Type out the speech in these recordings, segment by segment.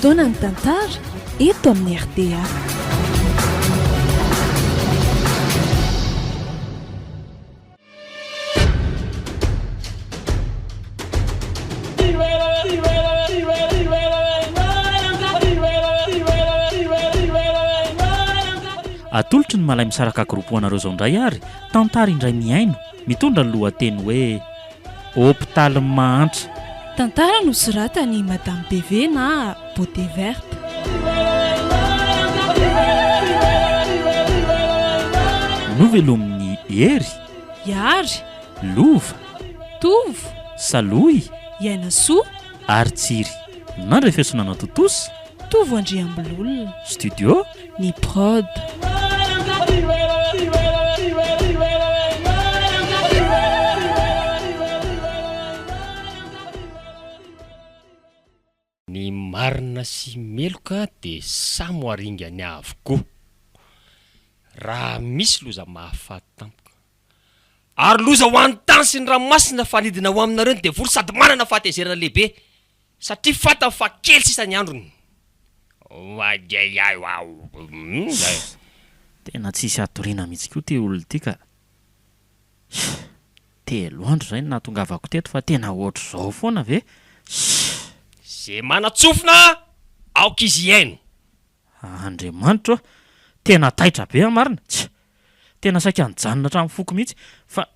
Fotoanan'ny tantara eto amin'ny rta. Atolotry ny Malay Misaraka Group ho anareo izao indray ary tantara indray mihaino mitondra ny lohateny hoe Hopitalin'ny mahantra. Tantara nosoratan'i Madame BV na Beauté Verte. Novelomin'i Hery. Hiary. Lova. Tovo. Salohy. Iainasoa. Ary Tsiry. Nandrefesina natontosa. Tovo Andriambololona. Studio. Ny prod. Ny marina sy meloka dia samy ho aringany avokoa raha misy loza mahafaty tampoka. Ary loza ho an'ny tany sy ny ranomasina fa nidina ho aminareo ny devoly sady manana fahatezerana lehibe Satria fantany fa kely sisa ny androny. Tena tsisy hatoriana mihitsy koa ity olona ity ka. Telo andro izay no nahatongavako teto fa tena ohatr'izao foana ve? Ze manan-tsofina aoka izy hihaino. Andriamanitro a! Tena taitra be aho marina! Tsia! Tena saika nijanona hatramin'ny foko mihitsy fa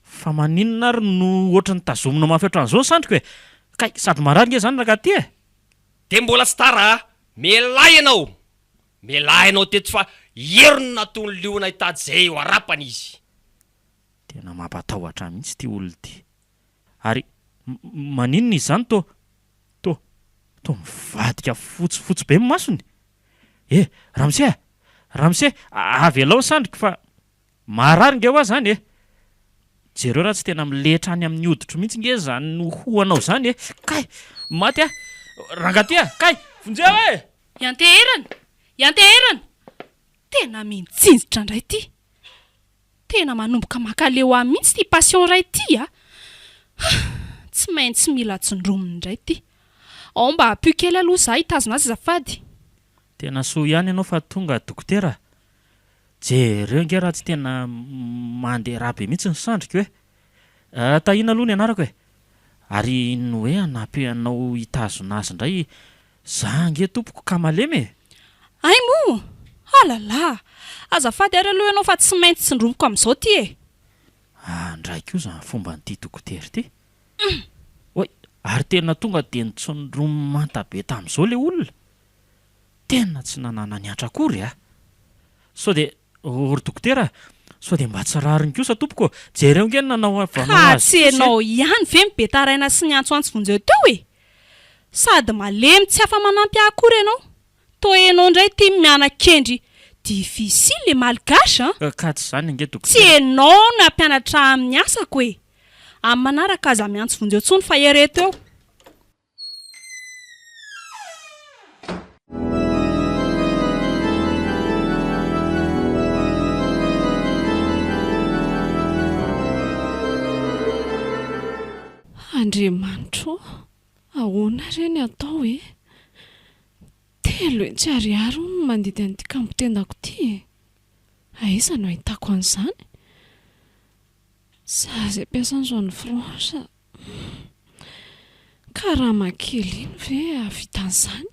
fa maninona ary no ohatran'ny tazomina mafy ohatran'izao ny sandriko e! Kay sady marary nge izany rangahy ty e! Dia mbola tsy tara a! Mialà ianao! Mialà ianao teto fa hierony no nataon'ny liona hitady izay ho harapany izy. Tena mampatahotra ahy mihitsy ity olona ity. Ary maninona izy izany toa toa toa mivadika fotsifotsy be ny masony? Eh! Ramose a! Ramose, avelao ny sandriko fa marary nge hoa zany e! Jereo raha tsy tena miletra any amin'ny hoditro mihitsy nge zany hohanao zany e! Kay! Maty aho! Rangahy ty a! Kay! Vonjeo e! Ianteherana! Ianteherana! Tena minjinjitra indray ity! Tena manomboka mankaleo ahy mihitsy ity passion iray ity a! Tsy maintsy mila tsindrominy indray ity. Ao mba ampio kely aloha za hitazona azy azafady. Tena soa ihany ianao fa tonga dokotera a! Jereo ange raha tsy tena mandeha ra be mihitsy ny sandriko e! Tahiana aloha ny anarako e! Ary ny hoe hanampy anao hitazona azy indray Za ange tompoko ka malemy e! Hay moa! Ah la la! Azafady ary aloha ianao fa tsy maintsy tsindromiko amin'izao ity e! Ah ndray koa izany fomban'ity dokotera ity! Oay! Ary tena tonga dia nitsindromy manta be tamin'izao ilay olona! Tena tsy nanana ny antra akory a! Sao dia, ô ry dokotera a! Sao dia mba tsy rariny kosa tompoko ô! Jereo ange ny nanaovanao Ka azy tsy kosa e! ianao ihany ve no be taraina sy niantsoantso vonjeo teo e! Sady malemy tsy afa-manampy ahy akory ianao. Toa ianao indray ity miana-kendry difficile e malgache an! Ka tsy izany ange Tsy dokotera. ianao no hampianatra ahy amin'ny asako e! Amin'ny manaraka aza miantso vonjeo intsony fa ereto eo. Andriamanitro ô! Ahoana re ny atao e? 300 ariary hono no mandidy an'ity kambon-tendako ity e! Aiza no ahitako an'izany? Za izay mpiasan'ny zone franche karama kely iny ve hahavita an'izany?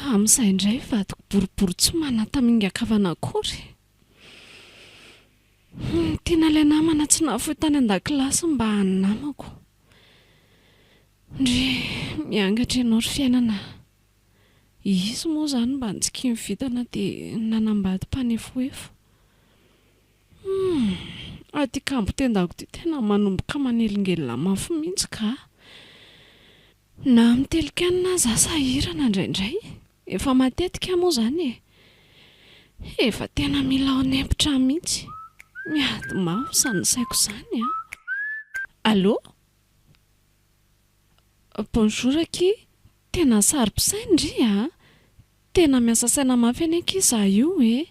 Amin'izay indray vadiko boribory tsy manantamingan-kavana akory. Tiana ilay namana tsy nahafoy tany an-dakilasy mba hanamako. Ndry, miangatra ianao ry fiainana a! Izy moa izany mba nitsiky vintana dia nanambady mpanefoefo. Humm! Aty kambo-tendako ity tena manomboka manelingelina mafy mihitsy ka! Na mitelik-hanina aza aho sahirana indraindray. Efa matetika moa izany e! Efa tena mila hanempotra mihitsy. Miady mafy izany saiko izany an! Allô? Bonjour akia, tena saro-pisaina ndry a! Tena miasa saina mafy anie akia izaho io e!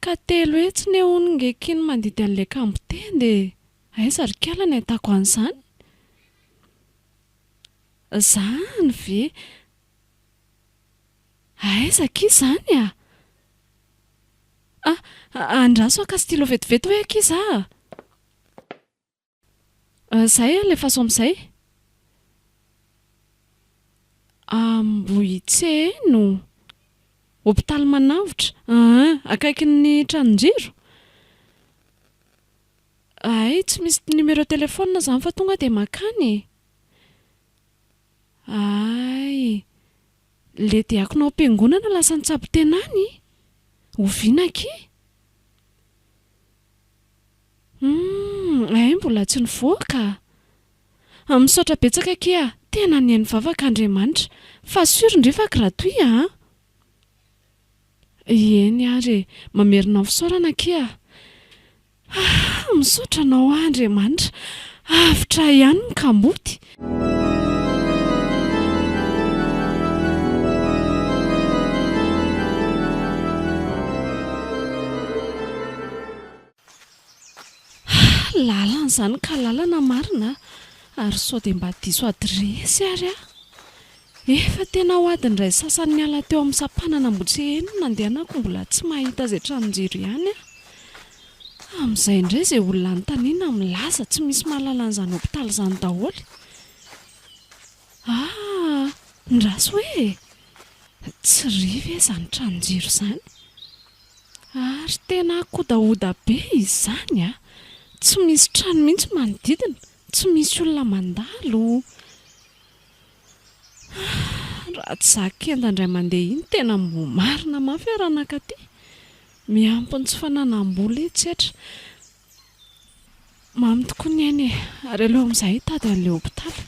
Ka 300 ne hono nge akia ny mandidy an'ilay kambotenda e! Aiza ry kala ny ahitako an'izany? Zany ve? Aiza akia izany a? Ah, andraso haka stylo vetivety hoe akia za a! Zay alefaso amin'izay. Ambohitseno. Hopitaly Manavotra, aa, akaikin'ny tranon-jiro? Hay, tsy misy numéro téléphone izany fa tonga dia mankany e! Hay, le diakona ao am-piangonana lasa nitsabo tena any? Oviana akia? Humm, hay mbola tsy nivoaka? Misaotra betsaka akia a! Tena nihaino vavaka Andriamanitra! Fa sûr ndry fa gratuit a! Eny ary e! Mamerina ny fisaorana akia a! Ah! Misaotra anao aho Andriamanitra! Avotra ihany ny kamboty! Lalana izany ka lalana marina a! Ary sao dia mba diso adiresy ary aho? Efa tena ho adiny iray sasany niala teo amin'ny sampanana Ambohitriheny no nandehanako mbola tsy mahita izay tranon-jiro ihany aho. Amin'izay indray izay olona anontaniana milaza tsy misy mahalala an'izany hopitaly izany daholo. Ah! Ndraso hoe e! Tsy ry ve izany tranon-jiro izany? Ary tena kodahoda be izany a! Tsy misy trano mihitsy manodidina, tsy misy olona mandalo. Raha tsy za kenda indray mandeha iny tena mbo marina mafy aho ranaka ty! Miampy ny tsy fananam-bola etsetra. Mamy tokoa ny aina e! Ary aleo amin'izay hitady an'ilay hopitaly.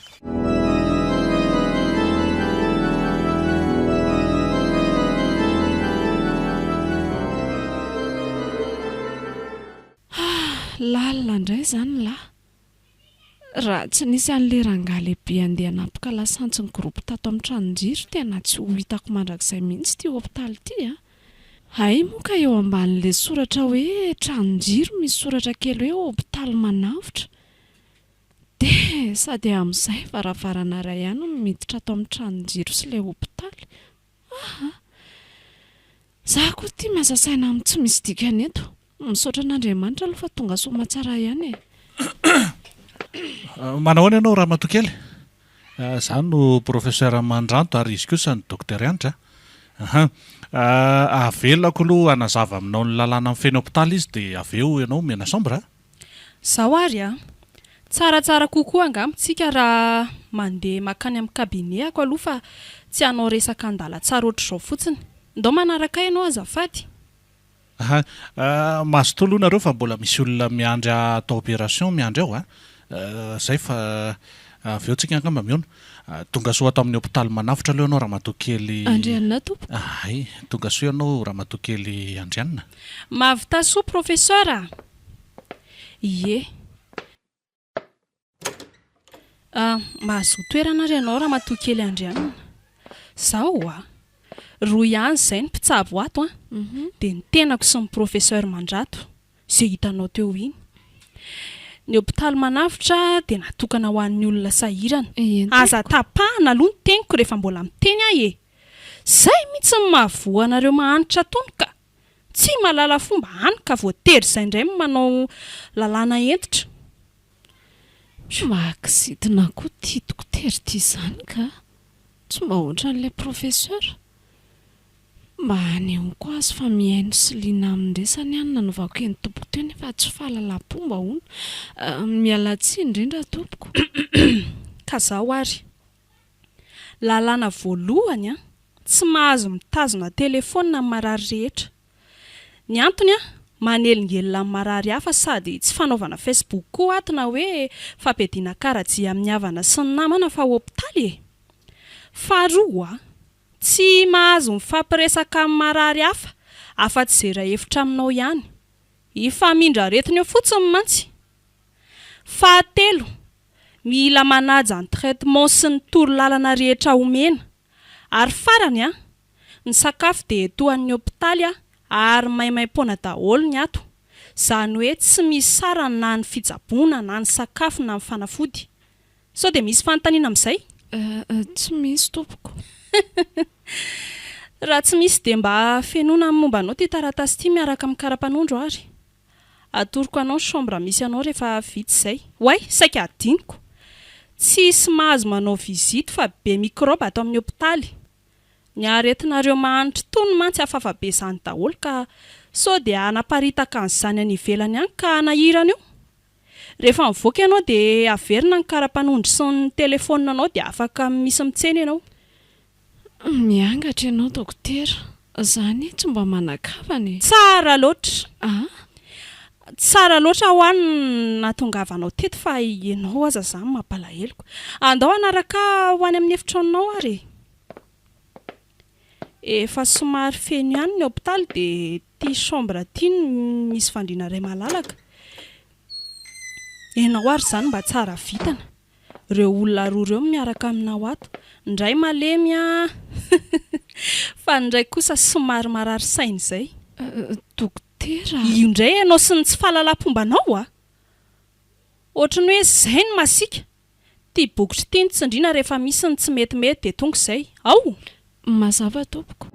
Lalina indray izany lahy. Raha tsy nisy an'ilay rangahy lehibe handeha hanapoka lasantsy ny groupe tato amin'ny tranon-jiro tena tsy ho hitako mandrakizay mihitsy ity hopitaly ity a! Hay moa ka eo ambanin'ilay soratra hoe tranon-jiro misy soratra kely hoe hopitaly manavotra. Dia sady amin'izay varavarana iray ihany no miditra ato amin'ny tranon-jiro sy ilay hopitaly. Aa! Za koa ity miasa saina amin'ny tsy misy dikany eto. Misaotra an'Andriamanitra aloha fa tonga soamatsara ihany e. Manahoana ianao ramatoa kely? Za no professeur Mandranto ary izy kosa no docteur Hanitra a. Aha. Avelako aloha hanazava aminao ny lalàna mifehy ny hopitaly izy dia avy eo ianao omena chambre a. Zao ary a! Tsaratsara kokoa angamba tsika raha mandeha makany amin'ny cabinet-ako aloha fa tsy hanao resaka an-dalantsara ohatr'izao fotsiny. Ndao manaraka ahy ianao azafady. Aha. Mazotoa aloha nareo fa mbola misy olona miandry hatao opération miandry ao a! Zay fa avy eo tsika angamba mihaona. Tongasoa ato amin'ny hopitaly Manavotra aloha ianao ramatoa kely Andrianina tompoko. Hay, tongasoa ianao ramatoa kely Andrianina. Mahavità soa professeur a! Ie. Ah, mahazoa toerana ary ianao ramatoa kely Andrianina. Zaho a! Roa ihany izay ny mpitsabo ato an! Dia ny tenako sy ny professeur Mandrato, izay hitanao teo iny. Ny hopitaly Manavotra dia natokana ho an'ny olona sahirana. Aza tapahana aloha ny teniko rehefa mbola miteny aho e! Izay mihitsy no mahavoa anareo mahantra tony ka! Tsy mahalala fomba hany ka voatery izay indray no manao lalàna hentitra. Mahakizitina koa ity dokotera ity izany ka! Tsy mba ohatran'ilay professeur. Mba anehoako azy fa mihaino sy liana amin'ny resany aho no nanaovako eny tompoko teo nefa tsy fahalalam-pomba hono. Miala tsiny indrindra tompoko. Ka zao ary. Lalàna voalohany an, tsy mahazo mitazona telefaonina ny marary rehetra. Ny antony an, manelingelina ny marary hafa sady tsy fanaovana facebook koa ato na hoe fampiadiana karajia amin'ny havana sy ny namana fa hopitaly e! Faharoa an, tsy mahazo mifampiresaka amin'ny marary hafa afa-tsy izay iray efitra aminao ihany. Hifamindra aretina eo fotsiny mantsy. Fahatelo, mila manaja ny traitement sy ny torolalana rehetra omena. Ary farany an, ny sakafo dia etoan'ny hopitaly ary maimaimpoana daholo ny ato. Izany hoe tsy misy sarany na ny fitsaboana na ny sakafo na ny fanafody. Sao dia misy fanontaniana amin'izay? Tsy misy tompoko. Raha tsy misy dia mba fenoina ny momba anao ity taratasy ity miaraka amin'ny kara-panondro ary. Atoroko anao ny chambre misy anao rehefa vita izay. Oay, saika hadinoko. Tsisy mahazo manao visite fa be microbe ato amin'ny hopitaly. Ny aretinareo mahantra itony mantsy hafahafa be izany daholo ka sao dia hanaparitaka an'izany any ivelany any ka hanahirana eo. Rehefa mivoaka ianao dia averina ny kara-panondro sy ny telefaoninanao dia afaka misy mitsena ianao. Miangatra ianao dokotera, za anie tsy mba manan-kavana e. Tsara loatra. A? Tsara loatra hoa ny nahatongavanao teto fa ianao aza izany mampalaheloko. Andao hanaraka ahy ho any amin'ny efitranonao ary e. Efa somary feno ihany ny hopitaly dia ity chambre ity no misy fandriana iray malalaka. Ianao ary izany mba tsara vintana. Ireo olona roa ireo no miaraka aminao ato. Ny iray malemy an! Fa ny iray kosa somary marary saina izay. Dokotera a! Io indray ianao sy ny tsy fahalalam-pombanao a! Ohatry ny hoe izay no masiaka. Ity bokotra ity no tsindriana rehefa misy ny tsy metimety dia tonga izay. Ao! Mazava tompoko.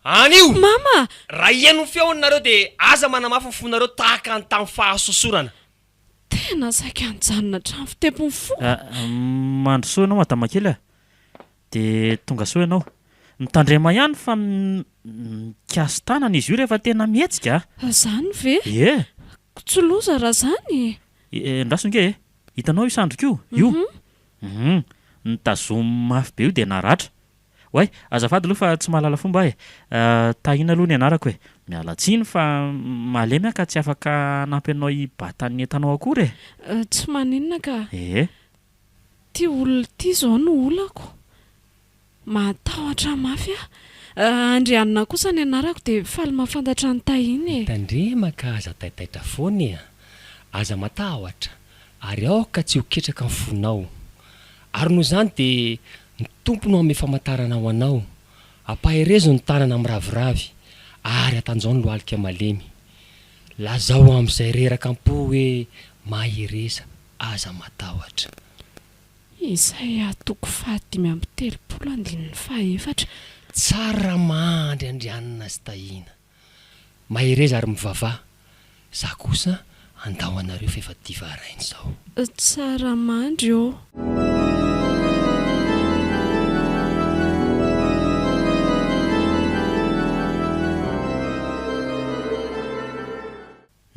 Anio! Mama! Raha hihaino ny feony nareo dia aza manamafy ny fonareo tahaka ny tamin'ny fahasosorana. Tena saika nijanona hatramin'ny fitempon'ny foko. Mandrosoa ianao madama kely a! Dia tonga soa ianao. Mitandrema ihany fa mikasi-tanana izy io rehefa tena mihetsika a! Izany ve? Ie! Tsy loza raha izany e! Andraso ange e! Hitanao io sandriko io? Io? Hum! Nitazominy mafy be io dia naratra. Oay! Azafady aloha fa tsy mahalala fomba aho e! Tahina aloha ny anarako e! Miala tsiny fa malemy aho ka tsy afaka hanampy anao hibata ny entanao akory e! Tsy maninona ka! Ee! Ty olona ity izao no olako. Mahatahotra ahy mafy aho. Andrianina kosa ny anarako dia faly mahafantatra an'i Tahiana e. Tandrema ka aza taitaitra foana e! Aza matahotra ary aoka tsy ho ketraka ny fonao. Ary noho izany dia ny Tompo no hanome famantarana ho anao. Ampaherezo ny tanana miraviravy ary atanjao ny lohalika malemy. Lazao amin'izay reraka am-po hoe mahereza. Aza matahotra. Isaia toko faha-35 andininy fahaefatra. Tsara mandry Andrianina sy Tahiana. Mahereza ary mivavaha. Za kosa handao anareo f'efa diva haraina izao. Tsara mandry ô.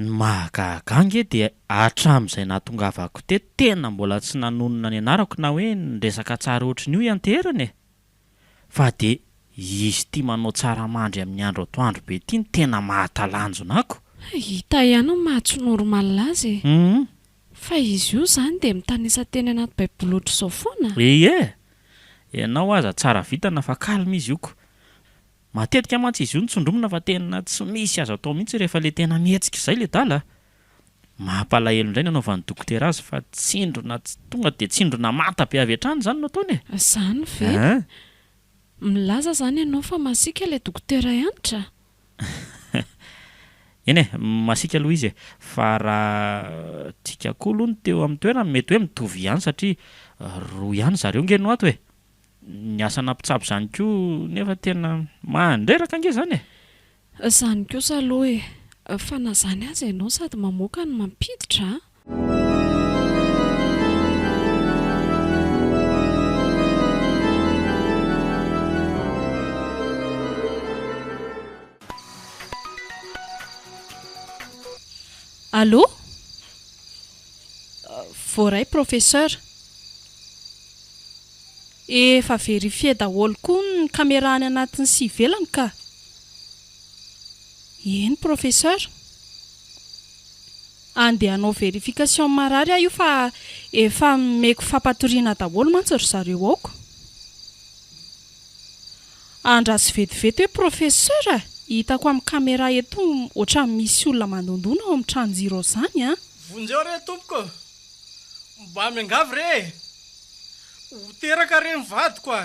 Ny mahagaga ange dia hatramin'izay nahatongavako teto tena mbola tsy nanonona ny anarako na hoe niresaka tsara ohatrin'io ianteherana e! Fa dia izy ity manao tsara mandry amin'ny andro atoandro be ity no tena mahatalanjona ako. Hita ihany ny maha tsy normal azy e! Hum. Fa izy io izany dia mitanisa teny anaty baiboly ohatr'izao foana? Ie! Ianao aza tsara vintana fa calme izy io ko! Matetika mantsy izy io no tsindromina fa tena tsy misy azo atao mihitsy rehefa le tena mihetsika izay le dala a! Mampalahelo indray ny anaovan'ny dokotera azy fa tsindrona tonga dia tsindrona manta be avy hatrany izany no ataony e! Izany ve? Ein! Milaza izany ianao fa masiaka ilay dokotera Hanitra? Eny e, masiaka aloha izy e! Fa raha tsika koa aloha no teo amin'ny toerany mety hoe mitovy ihany satria roa ihany zareo nge no ato e! Ny asana mpitsabo izany koa nefa tena mandreraka ange izany e! Izany kosa aloha e! Fa na izany aza ianao sady mamoaka no mampiditra a! Allô? Voaray Professeur. Efa verifier daholo koa ny camera any anatiny sy ivelany ka! Eny Professeur. Andeha hanao verification marary aho io fa efa nomeko fampatoriana daholo mantsy ry zareo ao ko. Andraso vetivety hoe Professeur a! Hitako amin'ny camera eto ohatran'ny misy olona mandondona ao amin'ny tranon-jiro ao izany an! Vonjeo re tompoko! Mba miangavy re e! Ho teraka re ny vadiko a!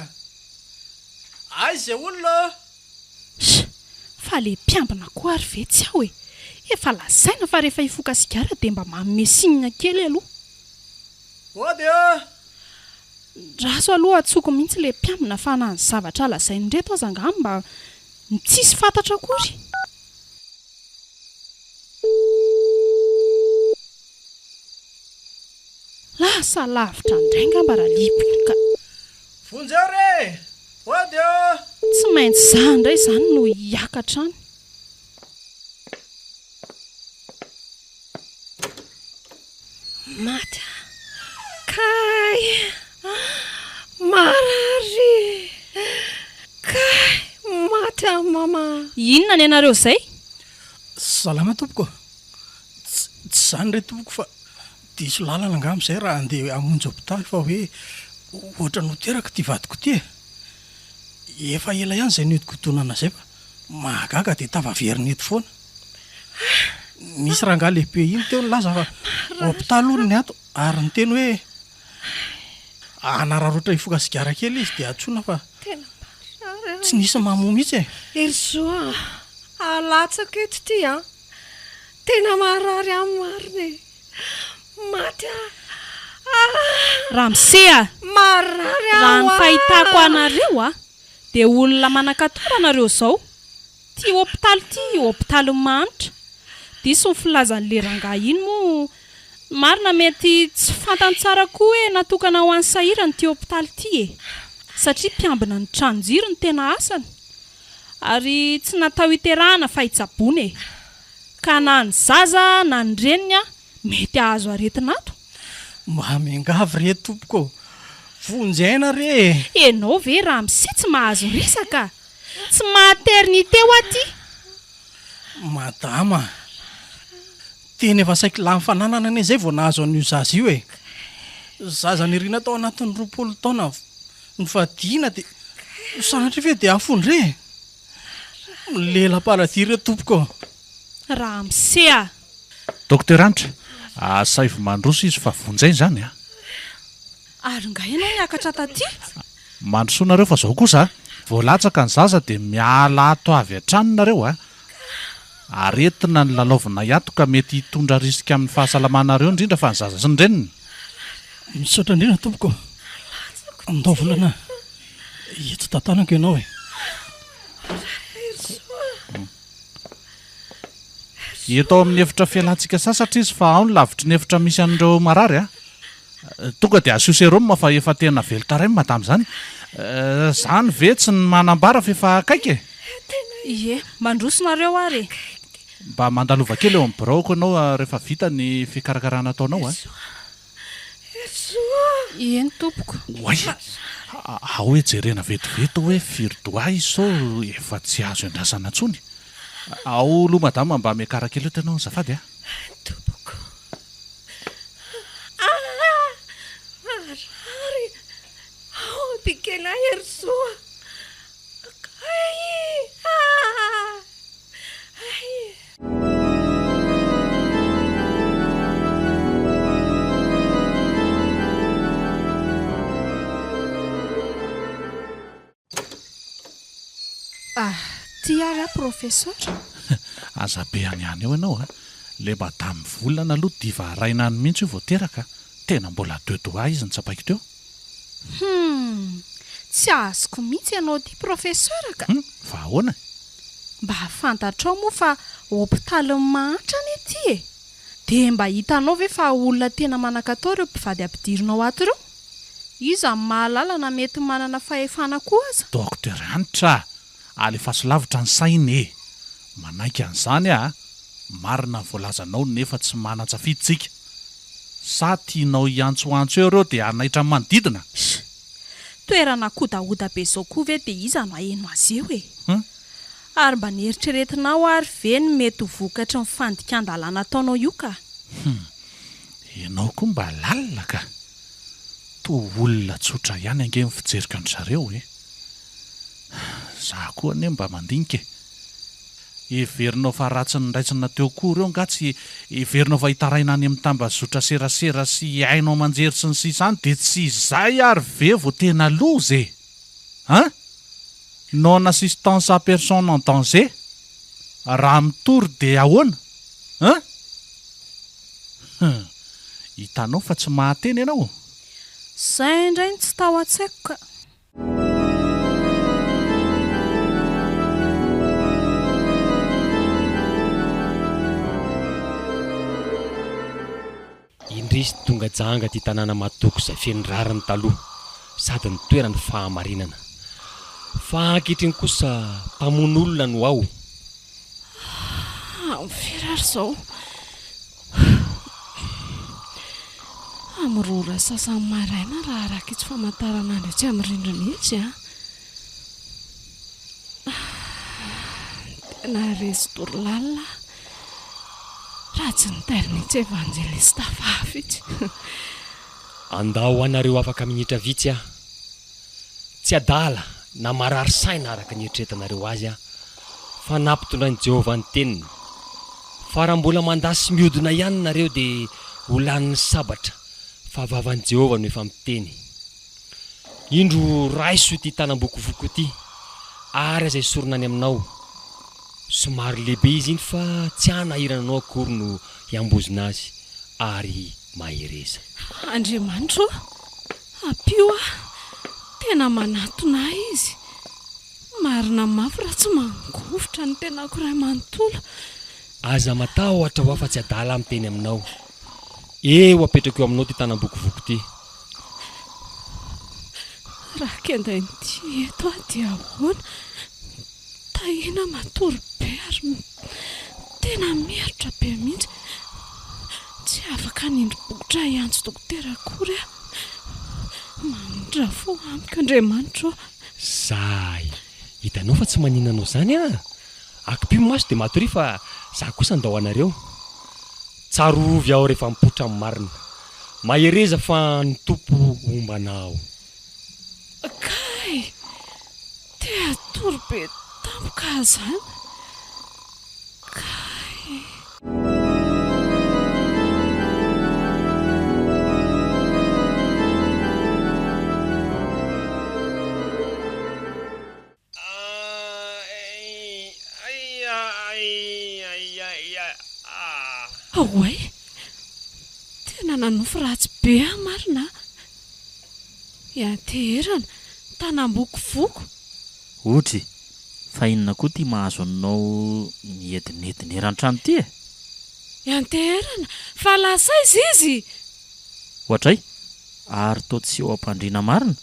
Aiza izay olona ô! Sh! Fa le mpiambina koa ary ve tsy ao e! Efa lazaina fa rehefa hifoka sigara dia mba manome signe kely aloha. Ody a! Ndraso aloha antsoiko mihitsy le mpiambina fa na ny zavatra lazain'ireto aza angaha mba tsisy fantatra akory. Lasa lavitra indray angamba Ralibona ka. Vonjeo re! Ody ô! Tsy maintsy za indray izany no hiakatra any. Maty aho. Kay! Marary! Kay! Maty aho mama a! Inona ny anareo izay? Salama tompoko. Tsy izany re tompoko fa diso lalana angamba izay raha handeha hamonjy hopitaly fa hoe ohatran'ny ho teraka ity vadiko ity e. Efa ela ihany izay nihodinkodinana izay fa mahagaga dia tafaverina eto foana. Nisy rangahy lehibe iny teo nilaza fa hopitaly hono ny ato ary niteny hoe hanararaotra hifoka sigara kely izy dia antsoina fa tsy nisy mamoa mihitsy e. Herizo a! Alatsako eto ity an! Tena marary ahy marina e! Maty aho! Ah! Ramose a! Marary aho Raha ny ah! fahitako anareo a! Dia olona manan-katao nareo zao! Ty hopitaly ty hopitalin'ny mahantra! Diso ny filazan'le rangahy iny moa, ny marina mety tsy fantany tsara koa hoe natokana ho an'ny sahirana ity hopitaly ity e! Satria mpiambina ny tranon-jiro no tena asany! Ary tsy natao hiterahana fa hitsaboana e! Ka na ny zaza na ny reniny an, mety hahazo aretina ato. Mba miangavy re tompoko ô! Vonjy aina re e! Enao ve ramose tsy mahazo resaka? Tsy maternité hoa ty! Madama a! Tena efa saiky lany fananana anie izay vao nahazo an'io zaza io e! Zaza nirina tao anatin'ny 20 taona nivadiana dia sanatria ve dia afondre e! Milela-paladia re tompoko ô! Ramose a! Docteur Hanitra, asaivo mandroso izy fa vonjy aina izany a! Ary nga ianao niakatra taty? Mandrosoa nareo fa zao kosa a! Vao latsaka ny zaza dia miala ato avy hatrany nareo a! Aretina ny lalaovinay ato ka mety hitondra risque amin'ny fahasalamanareo indrindra fa ny zaza sy ny reniny. Misaotra indrindra tompoko. Andao volana eto tantanako ianao e. Eto ao amin'ny efitra fialantsika sasatra izy fa ao ny lavitry ny efitra misy an'ireo marary a. Tonga dia asio sérum fa efa tena velon-taraina madama izany. Izany ve tsy ny manambara fa efa akaiky e? Ie, mandroso nareo ary e. Mba mandalova kely eo amin'ny biraoko ianao rehefa vita ny fikarakarana ataonao a. Eny tompoko. Oay! Ao hoe jerena vetivety hoe firy doigt izy sao efa tsy azo iandrasana intsony. Ao aloha madama mba miakara kely eto ianao azafady a. Tompoko. Ah! Marary! Ao Abikela Herisoa! Kay! Ah! Hay! Ah, ty ary aho professeur. Aza be any any eo ianao a! Le madame volana aloha diva haraina any mihitsy io vao teraka a! Tena mbola deux doigts izy notsapaiko teo. Hum! Tsy azoko mihitsy ianao ity professeur ka! Hum! Fa ahoana e? Mba fantatrao moa fa hopitalin'ny mahantra anie ity e! Dia mba hitanao ve fa olona tena manan-katao ireo mpivady ampidirinao ato ireo? Iza no mahalala na mety manana fahefana koa aza? Docteur Hanitra a! Alefaso lavitra ny saina e! Manaiky an'izany aho a! Marina ny voalazanao nefa tsy manan-tsafidy tsika. Sa tianao hiantsoantso eo ireo dia hanaitra ny manodidina? Sh! Toerana kodahoda be izao koa ve dia iza no haheno azy eo e? Hum! Ary mba neritreretinao ary ve ny mety ho vokatry ny fandikan-dalàna ataonao io ka? Hum! Ianao koa mba lalina ka! Toa olona tsotra ihany ange ny fijeriko an-dry zareo e! Za koa anie mba mandinika e! Heverinao fa ratsy ny raisina teo koa ireo nga tsy heverinao fa hitaraina any amin'ny tambazotra serasera sy haino aman-jery sy ny sisa any dia tsy izay ary ve vao tena loza e! An! Non assistance à personne en danger! Raha mitory dia ahoana? An? Hum! Hitanao fa tsy mahateny ianao? Zay indray no tsy tao an-tsaiko ka. Indrisy tonga janga ity tanàna matoky izay feno rariny taloha sady nitoeran'ny fahamarinana. Fa ankehitriny kosa mpamono olona no ao. Ah, firy ary izao? Amin'ny roa ora sasany maraina raha araka itsy famantaranandro etsy amin'ny rindrina itsy an. Tena resin-tory lalina aho. Raha tsy nitairin'itsy evanjelista vavy itsy. Andao anareo afaka minitra vitsy aho. Tsy adala na marary saina araka ny eritreretanareo azy aho, fa nampitondrain'i Jehovah ny teniny. Fa raha mbola mandà sy miodina ihany nareo dia ho lanin'ny sabatra, fa vavan'i Jehovah no efa miteny. Indro raiso ity tanam-bokovoko ity, ary aza esorina any aminao. Somary lehibe izy iny fa tsy hanahirana anao akory no hiambozona azy, ary mahereza. Andriamanitra ô, ampio aho, tena manatona ahy izy. Marina mafy raha tsy mangovitra ny tenako iray manontolo. Aza matahotra ho aho fa tsy adala aho miteny aminao. Eo apetrako eo aminao ity tanam-bokovoko ity. Raha kendain'ity eto aho dia ahoana? Tahiana matory be ary tena miherotra be mihitsy. Tsy afaka hanindry bokotra hiantso dokotera akory aho. Mamindra fo amiko Andriamanitra ô. Zay! Hitanao fa tsy maninona anao izany an! Akipio ny maso dia matoria fa za kosa handao anareo. Tsarovy aho rehefa mipoitra ny marina. Mahereza fa ny Tompo homba anao. Kay! Te hatory be tampoka aho zany. Kay! Oay! Tena nanofy ratsy be aho marina a! Ianteherana, tanam-bokovoko. Odry, fa inona koa ity mahazo anao miedinedina eran-trano ity e? Ianteherana, fa lasa aiza izy? Oadray, ary toa tsy eo am-pandriana marina?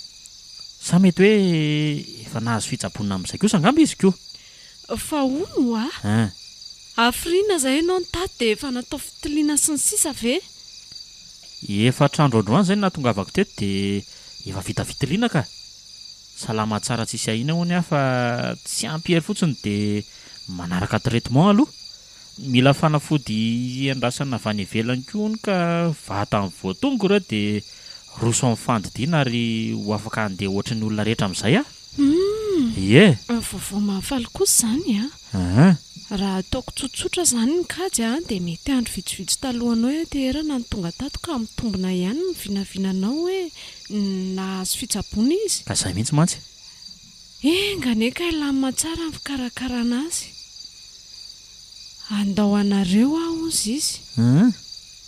Sa mety hoe efa nahazo fitsaboana amin'izay kosa angamba izy ko? Fa hono hoa? Hein. Hafiriana izay ianao nitaty dia efa natao fitiliana sy ny sisa ve? Efatra andro androany izay no nahatongavako teto dia efa vita fitiliana ka! Salama tsara tsisy ahiana hono aho fa tsy ampy hery fotsiny dia manaraka traitement aloha. Mila fanafody andrasana avy any ivelany koa hono ka vatany vao tonga ireo dia roso amin'ny fandidiana ary ho afaka handeha ohatry ny olona rehetra amin'izay aho. Humm! Ie! Vaovao mahafaly kosa izany an! Aa! Raha ataoko tsotsotra izany ny kajy an, dia mety andro vitsivitsy talohanao hianteherana no tonga tato ka mitombina ihany ny vinavinanao hoe nahazo fitsaboana izy. Ka izay mihitsy mantsy. Enga anie ka hilamina tsara ny fikarakarana azy. Handao anareo aho hozy izy.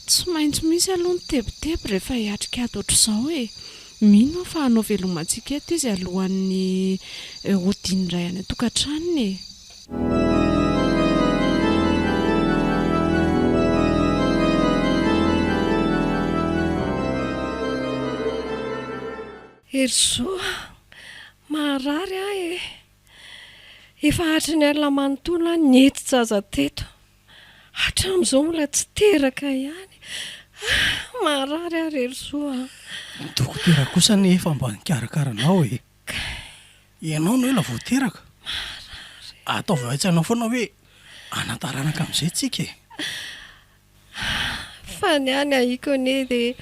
Tsy maintsy misy aloha ny tebiteby rehefa hiatrika ady ohatr'izao e. Mino aho fa hanao veloma antsika eto izy alohan'ny hodiany indray any an-tokantranony e. Herizo a! Maharary ahy e! Efa hatry ny alina manontolo aho nihetsi-jaza teto. Hatramin'izao mbola tsy teraka ihany. Ah! Maharary ahy ry Herizo a! Ny dokotera kosa anie efa mba nikarakara anao e! Ianao no ela vao teraka. Ataovy ao an-tsainao foana hoe hanan-taranaka amin'izay tsika e! Fa ny ahy ny ahiako anie dia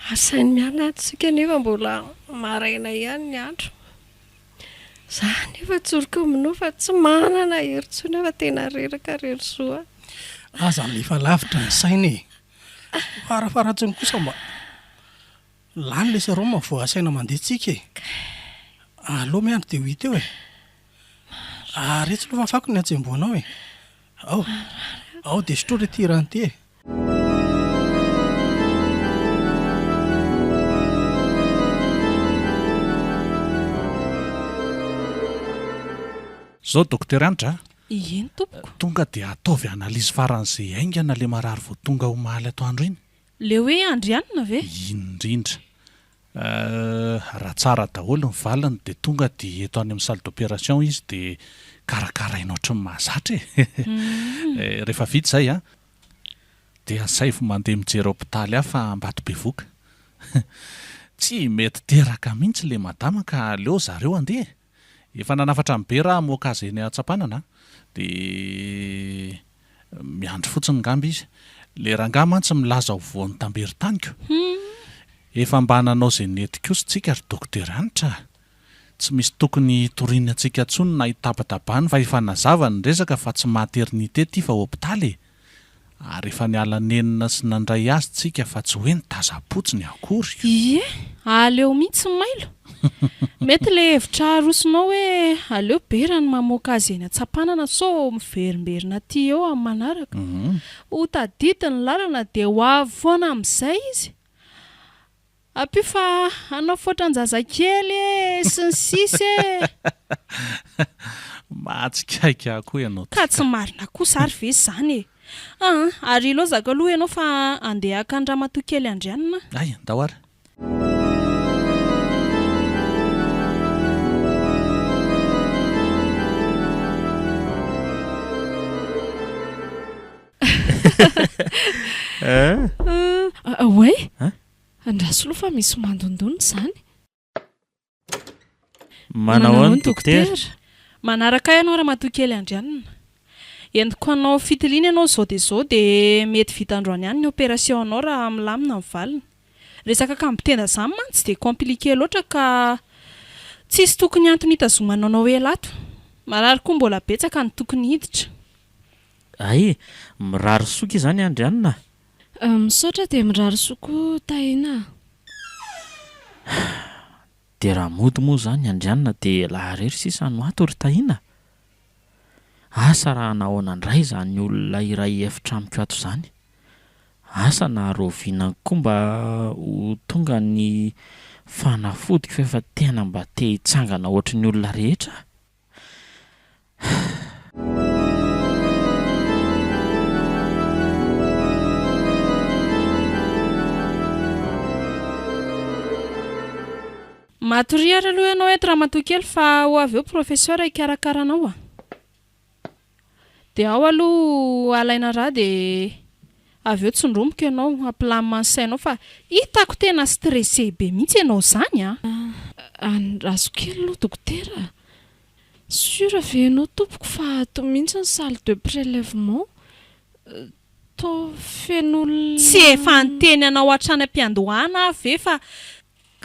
asainy miala ato isika nefa mbola maraina ihany ny andro. Za nefa tsoriko aminao fa tsy manana hery intsony aho fa tena reraka ry Herizo a. Aza alefa lavitra ny saina e. Farafaharatsiny kosa mba lany ilay sérum vao asaina mandeha tsika e. Aleo miandry dia ho hita eo e. Ary etsy aloha fafako ny hatsembohanao e. Ao, ao dia sotroy re ity rano ity e. Zao Dokotera Hanitra a! Eny tompoko. Tonga dia ataovy analyse faran'izay haingana le marary vao tonga omaly atoandro iny. Le hoe Andrianina ve? Iny indrindra. Euh, raha tsara daholo ny valiny dia tonga dia eto any amin'ny salle d'opération izy dia karakaraina ohatry ny mahazatra e! Rehefa vita izay an, dia asaivo mandeha mijery hopitaly hafa Ambatobevoka. Tsy mety teraka mihitsy ilay madama ka aleo zareo handeha e! Efa nanafatra an'i Bera hamoaka azy eny Antsapanana dia miandry fotsiny ngamba izy. Ilay rangahy mantsy milaza ho voan'ny tamberin-taniko. Efa mba nanao izay nety kosa tsika ry Dokotera Hanitra a! Tsy misy tokony hitoriany antsika intsony na hitabatabany fa efa nazava ny resaka fa tsy maternité ity fa hopitaly e! Ary efa niala nenina sy nandray azy tsika fa tsy hoe nitazam-potsiny akory. Ie, aleo mihitsy mailo. Mety le hevitra arosonao hoe aleo Bera no mamoaka azy eny an-tsampanana sao miverimberina aty eo amin'ny manaraka. Ho tadidy ny lalana dia ho avy foana amin'izay izy. Ampio fa hanao fotran-jazakely e sy ny sisa e! Mahatsikaiky ahy koa ianao Ka tsy marina kosa ary ve izany e! Aa ary ilaozako aloha ianao fa andeha haka an-dramatoa kely Andrianina aho. Hay, ndao ary. Oay! Andraso aloha fa misy mandondona izany. Manao ahoana dokotera? Manaraka ahy ianao ramatoa kely Andrianina. Entiko hanao fitiliana ianao izao dia izao dia mety vita androany ihany ny opération anao raha milamina ny valiny. Resaka kambon-tenda izany mantsy tsy dia compliqué loatra ka tsisy tokony antony hitazomana anao ela ato. Marary koa mbola betsaka no tokony hiditra. Hay, mirary soa ki izany Andrianina a! Misaotra dia mirary soa koa Tahina a! Dia raha mody moa izany Andrianina dia elah irery sisa no ato ry Tahina a! Asa raha nahoana indray izany olona iray efitra amiko ato izany? Asa na rahoviana koa mba ho tonga ny fanafodiko fa efa tena mba te hitsangana ohatry ny olona rehetra aho. Matoria ary aloha ianao eto ramatoa kely fa ho avy eo professeur hikarakara anao a! Dia ao aloha alaina rà dia avy eo tsindromiko ianao hampilamina ny sainao fa hitako tena stressé be mihitsy ianao izany a! Andraso kely aloha dokotera a! Sûr ve ianao tompoko fa ato mihitsy ny salle de prélèvement? Toa feno olona. Tsy efa niteny anao hatrany am-piandohana aho ve fa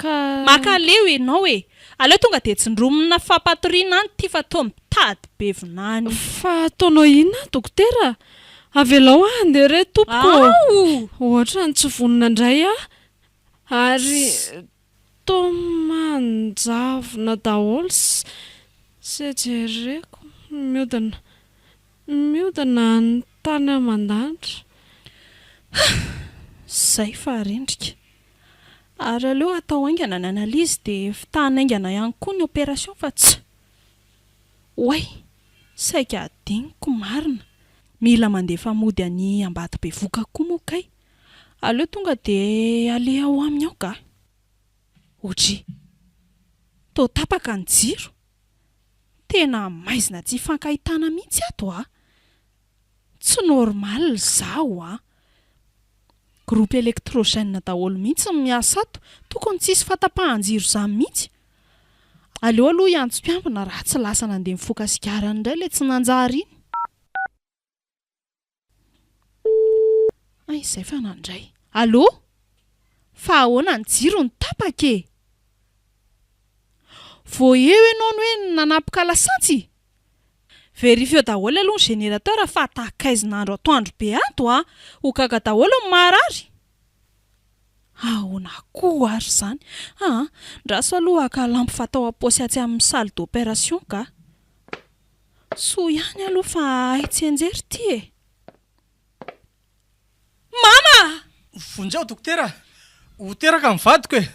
Ka. Mankaleo ianao e! Aleo tonga dia tsindromina fampatoriana any ity fa toa mitady be vinany. Fa ataonao inona aho dokotera? Avelao aho handeha re tompoko ô! Ao! Ohatran'ny tsy vonona indray aho ary toa manjavona daholo sy jereko miodina miodina any tany aman-danitra. Zay fa rendrika. Ary aleo atao haingana ny analyse dia fitahana haingana ihany koa ny opération fa tsy. Oay! Saika hadinoko marina. Mila mandefa mody any Ambatobevoka koa moa kay. Aleo tonga dia aleha ao aminy ao ka. Ohatry. Toa tapaka ny jiro. Tena maizina tsy ifankahitana mihitsy ato a! Tsy normal izaho a! Groupe électrogène daholo mihitsy ny miasa ato, tokony tsisy fahatapahan-jiro izany mihitsy. Aleo aloha hiantso mpiambina raha tsy lasa nandeha nifoka sigara indray ilay tsy nanjary iny. Hay izay fa nandray. Allô? Fa ahoana ny jiro no tapaka e? Vao eo ianao no hoe nanapoka lasantsy? Verifieo daholo aloha ny générateur fa takaizina andro atoandro be ato a! Ho gaga daholo ny marary! Ahoana koa ary izany? Aa, ndraso aloha haka lampe fatao am-paosy atsy amin'ny salle d'opération ka! Soa ihany aloha fa hay tsianjery ity e! Mama! Vonjeo dokotera a! Ho teraka ny vadiko e!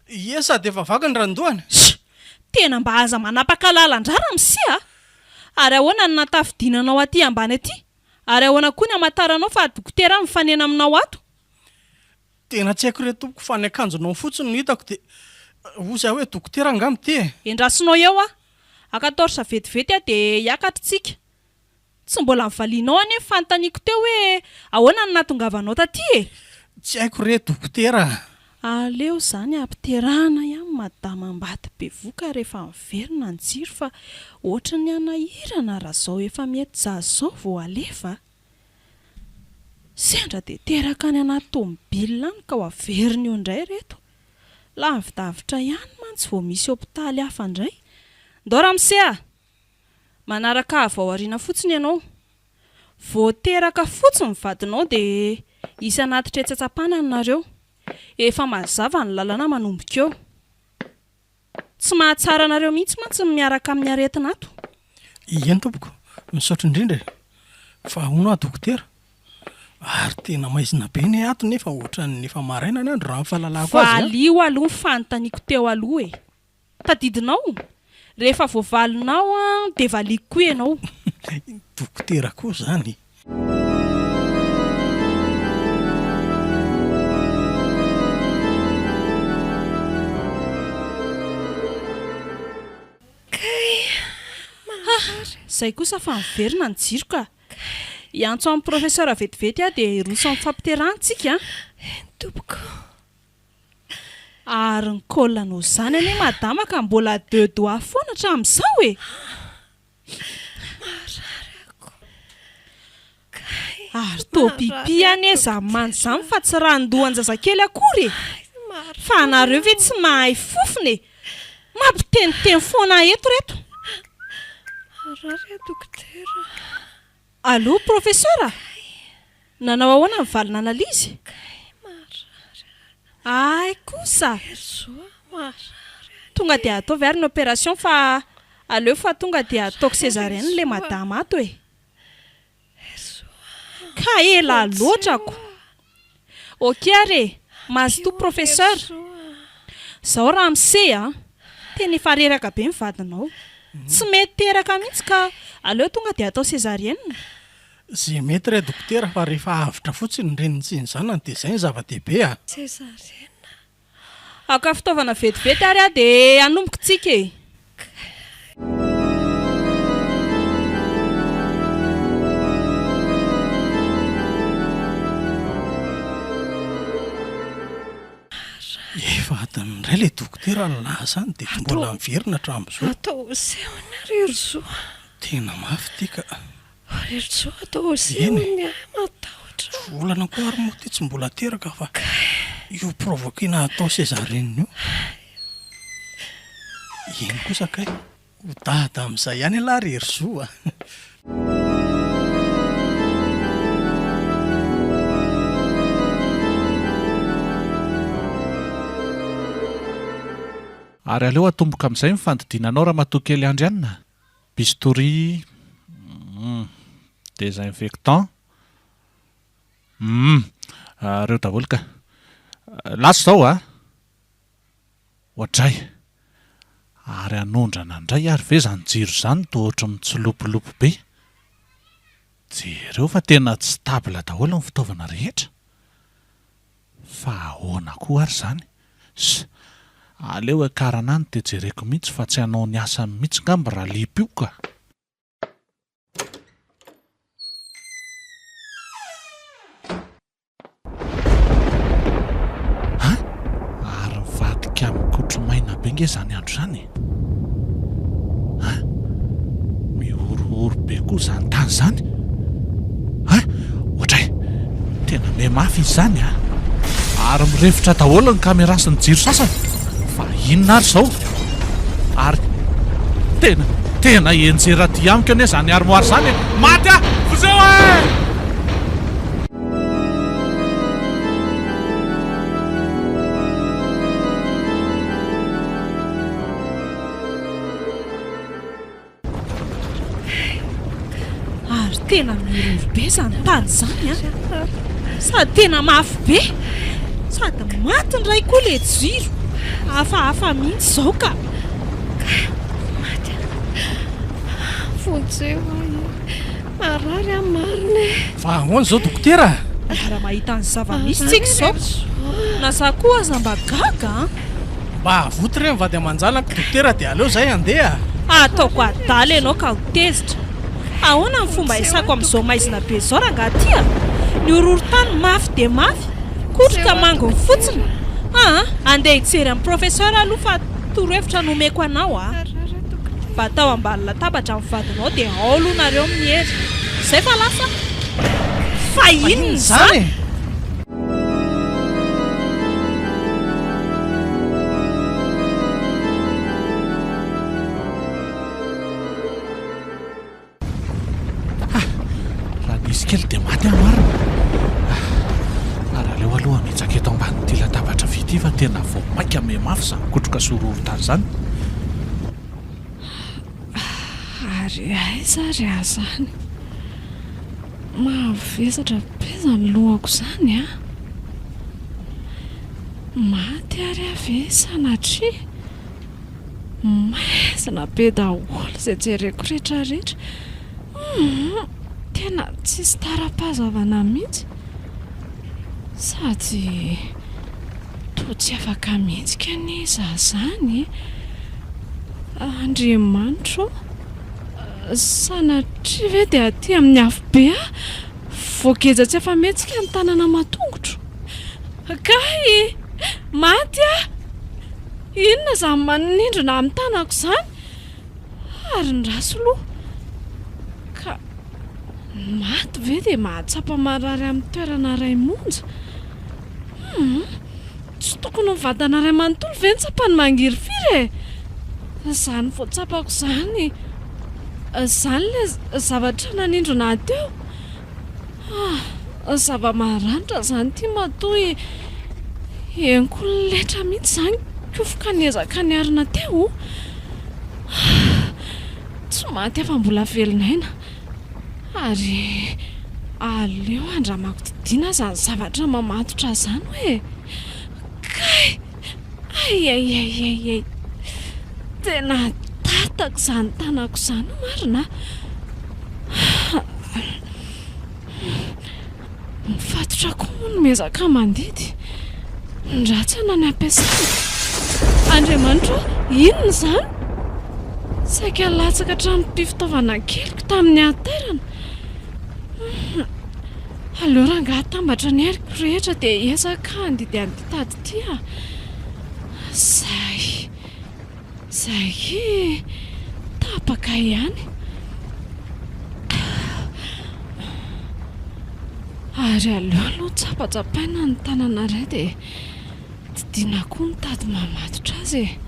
Ie sady efa vaky ny randohany. Sh! Tena mba aza manapaka lalan-drà ramose a! Ary ahoana no nahatafidinanao aty ambany aty? Ary ahoana koa ny hamantaranao fa dokotera mifanena aminao ato? Tena tsy haiko re tompoko fa ny akanjonao fotsiny no hitako dia hozy aho hoe dokotera angamba ity e! Endrasonao eo aho. Haka torche vetivety aho dia hiakatra tsika. Tsy mbola nivalianao anie ny fanontaniako teo hoe ahoana no nahatongavanao taty e? Tsy haiko re dokotera a! Aleo izany ampiterahana ihany madama Ambato bevoka rehefa miverina ny jiro fa ohatry ny hanahirana raha zao efa mety zaza zao vao alefa a! Sendra dia teraka any anaty tomobile any ka ho averina eo indray ireto. Lavidavitra ihany mantsy vao misy hopitaly hafa indray. Ndao ramose a! Manaraka avy ao aoriana fotsiny ianao. Vao teraka fotsiny ny vadinao dia hisy hanatitra etsy an-tsampanana nareo. Efa mazava ny lalana manomboka eo. Tsy mahatsara anareo mihitsy mantsy ny miaraka amin'ny aretina ato. Eny tompoko, misaotra indrindra e! Fa hono aho dokotera, ary tena maizina be anie ato nefa ohatran'ny efa maraina ny andro raha ny fahalalako azy a! Valio aloha ny fanontaniako teo aloha e! Tadidinao? Rehefa voavalinao an dia valiako koa ianao. Dokotera koa izany. Kay marary. Zay kosa fa miverina ny jiro ka. Hiantso an'i professeur vetivety aho dia hiroso amin'ny fampiterahana tsika an. Eny tompoko. Ary ny col anao zany anie madama ka mbola deux doigts foana hatramin'izao e! Marary ako. Kay. Ary toa pipi anie zany manja zany fa tsy ranon-dohan-jazakely akory e! Fa anareo ve tsy mahay fofona e! Mampiteniteny foana eto reto. Marary aho dokotera. Allô professeur a! Nanao ahoana ny valina analyse? Kay marary aho. Hay kosa! Herizo a, marary aho. Tonga dia ataovy ary ny opération fa aleo fa tonga dia ataoko césarienne le madama ato e! Ka ela loatra ko! Ok ary e! Mazotoa professeur! Zao ramose a! Tena efa reraka be ny vadinao. Tsy mety teraka mihitsy ka aleo tonga dia atao césarienne. Ze mety re dokotera fa rehefa avotra fotsiny ny reniny sy ny zanany dia zay ny zava-dehibe a! Césarienne. Haka fitaovana vetivety ary aho dia hanomboka tsika e! Efa adiny indray ilay dokotera nilaza any dia tsy mbola niverina hatramin'izao. Atao asehony ary Herizo a! Tena mafy ity ka. Herizo atao asehony ahy matahotra. Volana koa ary moa ity tsy mbola teraka fa io provoquer-na atao césarienne io. Eny kosa kay. Ho dada amin'izay ihany ialahy ry Herizo a! Ary aleo atomboka amin'izay ny fandidiana anao ramatoa kely Andry ann a! Bistouri, humm, désinfectant, humm, ireo daholo ka. Lasa izao a! Oadray! Ary hanondrana indray ary ve izany jiro izany toa ohatry ny mitsilopilopy be? Jereo fa tena tsy stable daholo ny fitaovana rehetra. Fa ahoana koa ary izany? Ss! Aleo hiakarana any dia jereko mihitsy fa tsy hanao ny asany mihitsy ngamba Ralipy io ka! An! Ary nivadika mikotro maina be nge izany andro izany e! An! Mihorohoro be koa izany tany izany! An! Oadray! Tena mihamafy izy izany an! Ary mirefotra daholo ny caméra sy ny jiro sasany! Fa inona ary izao? Ary tena, tena hianjera aty amiko anie izany armoire izany e! Maty aho! Vonjeo e! Tena miroro be izany tany izany an! Sady tena mafy be! Sady maty indray koa ilay jiro! Hafahafa mihitsy izao ka! Ka maty aho! Vonjeo aho e! Marary aho marina e! Fa ahoana izao dokotera? Miara-mahita ny zava-misy tsika izao. Na za koa aza mba gaga an! Mba avoty re ny vady aman-janako dokotera dia aleo izay handeha. Ataoko adala ianao ka ho tezitra. Ahoana ny fomba hisako amin'izao maizina be izao rangahy ty a? Ny horohorontany mafy dia mafy, kotroka manginy fotsiny. Aa, andeha hijery an'i Professeur aloha fa torohevitra no omeko anao a! Mba atao ambany latabatra ny vadinao dia ao aloha nareo miery. Zay fa lasa. Fa inona izany e? Ha! Raha nisy kely dia maty aho marina. Ary aleo aloha hamitsaka eto ambanin'ity latabatra vy ity fa tena vao mainka mihamafy izany kotroka sy horohorontany izany. Ary aiza ary aho izany? Mavesatra be izany lohako izany an! Maty ary aho ve sanatria? Maizina be daholo izay jereko rehetra rehetra. Humm! Tena tsisy tara-pahazavana mihitsy. Sady toa tsy afaka mihetsika anie izaho izany e! Andriamanitra ô! Sanatria ve dia aty amin'ny afobe aho voageja tsy afa-mihetsika ny tanana aman-tongotro? Kay! Maty aho! Inona izany manindrona amin'ny tanako izany? Ary ny rasoloha? Ka ny maty ve dia mahatsapa marary amin'ny toerana iray monja? Humm! Tsy tokony ho vatana iray manontolo ve ny tsapany mangirifiry e? Izany voatsapako izany, izany ilay zavatra nanindrona ahy teo. Ah! Zava-maranitra izany ity matoa henoko letra mihitsy izany kofoka niezaka niarina teo. Ah! Tsy maty aho fa mbola velon'aina. Ary aleo andramako didiana izany zavatra mamatotra izany hoe. Kay! Ay ay ay ay ay! Tena tatako izany tanako izany marina a! Ny fatotra koa moa no miezaka mandidy, ny rantsana ny ampiasana. Andriamanitra ô, inona izany? Saika latsaka hatramin'ity fitaovana keliko tamin'ny hatairana. Aleo rangahy atambatra ny heriko rehetra dia hiezaka handidy an'ity tady ity aho. Zay. Zay e! Tapaka ihany. Ary aleo aloha tsapatsapaina ny tanana iray dia didiana koa ny tady mamatotra azy e!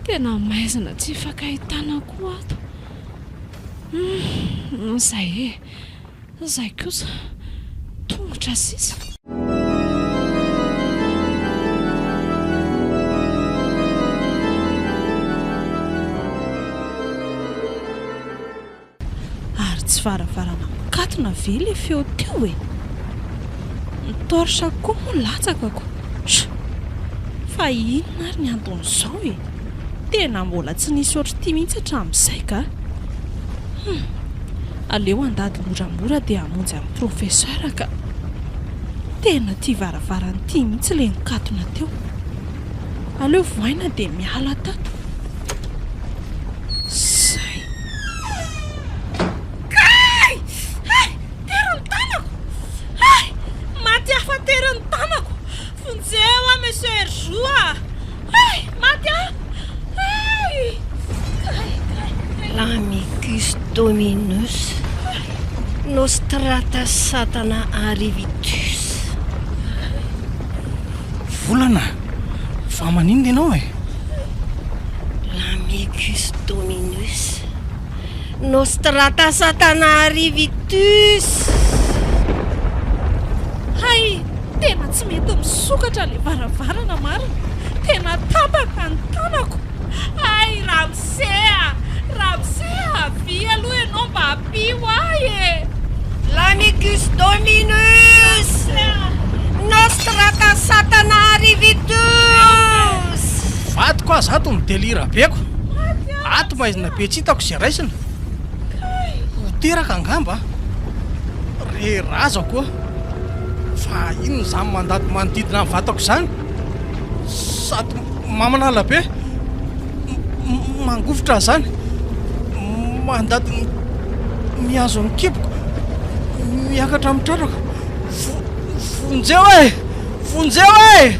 Tena maizina tsy ifankahitana koa ato. Humm, zay e! Zay kosa tongotra sisa. Ary tsy varavarana mikatona ve ilay feo teo e? Ny torche koa moa latsaka ko! Sh! Fa inona ary ny anton'izao e? Tena mbola tsy nisy ohatr'ity mihitsy hatramin'izay ka! Hum! Aleo handady moramora dia hamonjy an'i Professeur ka! Tena ity varavarana ity mihitsy ilay nikatona teo. Aleo vohaina dia miala tato. Zay. Kay! Hay! Tery ny tanako! Hay! Maty hafa tery ny tanako! Vonjeo aho Monsieur Herjou a! Hay! Maty aho! Hay! Kay! Kay! Kay! Lamicus Dominus Nostrata Satana Arrivitus. Volana, fa maninona ianao e? Lamicus Dominus Nostrata Satana Arrivitus. Hay! Tena tsy mety misokatra ilay varavarana marina! Tena tapaka ny tanako! Hay ramose a! Ramose a! Avia aloha ianao mba. Fa za to midelira be ko. Ato maizina be tsy hitako izay raisina. Ho teraka angamba. Re razako a. Fa inona izany mandady manodidina ny vatako izany? Sady mamanala be. Mangovitra izany. Mandady mihazo ny kiboko. Miakatra amin'ny tratrako. Vonjeo e! Vonjeo e!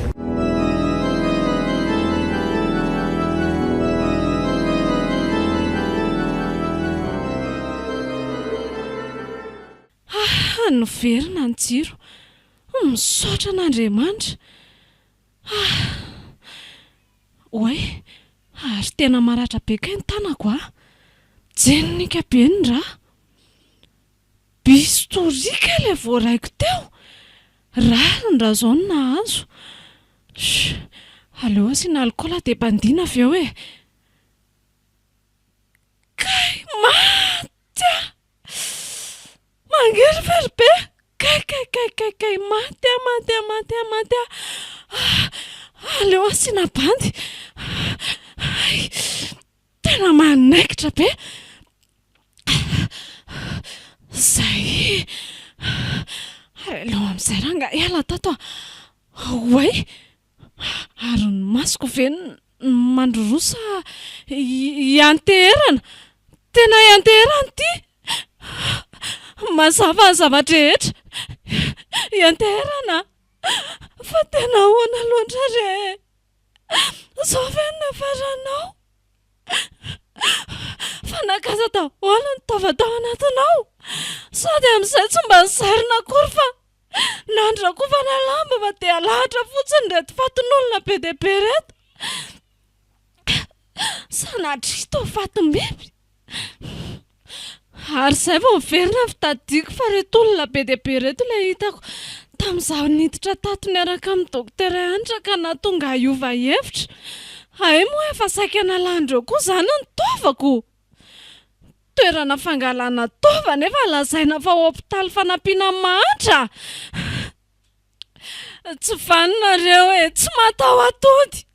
Ah, niverina ny jiro. Misaotra an'Andriamanitra. Ah! Oay, ary tena maratra be kay ny tanako a! Jenika be ny rà. Bistouri kay ilay voaraiko teo! Rariny raha izao no nahazo. Shh! Aleo asiana alikaola dia bandiana avy eo e! Kay! Maty aho! Mangirifiry be! Kay kay kay kay kay! Maty aho maty aho maty aho maty aho! Aleo asiana bandy! Hay! Tena manaikitra be! Zay! Aleo amin'izay rangahy hiala tato a! Oay! Ary ny masoko ve no mandroroa sa ianteherana? Tena ianteherana ity! Mazava ny zava-drehetra! Ianteherana! Fa tena ahoana loatra re? Izao ve no niafaranao? Fa nankaiza daholo ny taova tao anatinao? Sady amin'izay tsy mba nozarina akory fa nandrakofana lamba fa dia alahatra fotsiny ireto fatin'olona be dia be ireto. Sanatria toa fatim-biby. Ary izay vao miverina ny fitadidiako fa ireto olona be dia be ireto ilay hitako tamin'izaho niditra tato niaraka amin'ny dokotera Hanitra ka nahatonga ahy hiova hevitra. Hay moa efa saika nalan-dreo koa izany ny taovako! Toerana fangalana taova nefa lazaina fa hopitaly fanampiana ny mahantra! Tsy vanona ireo e! Tsy mataho-atody!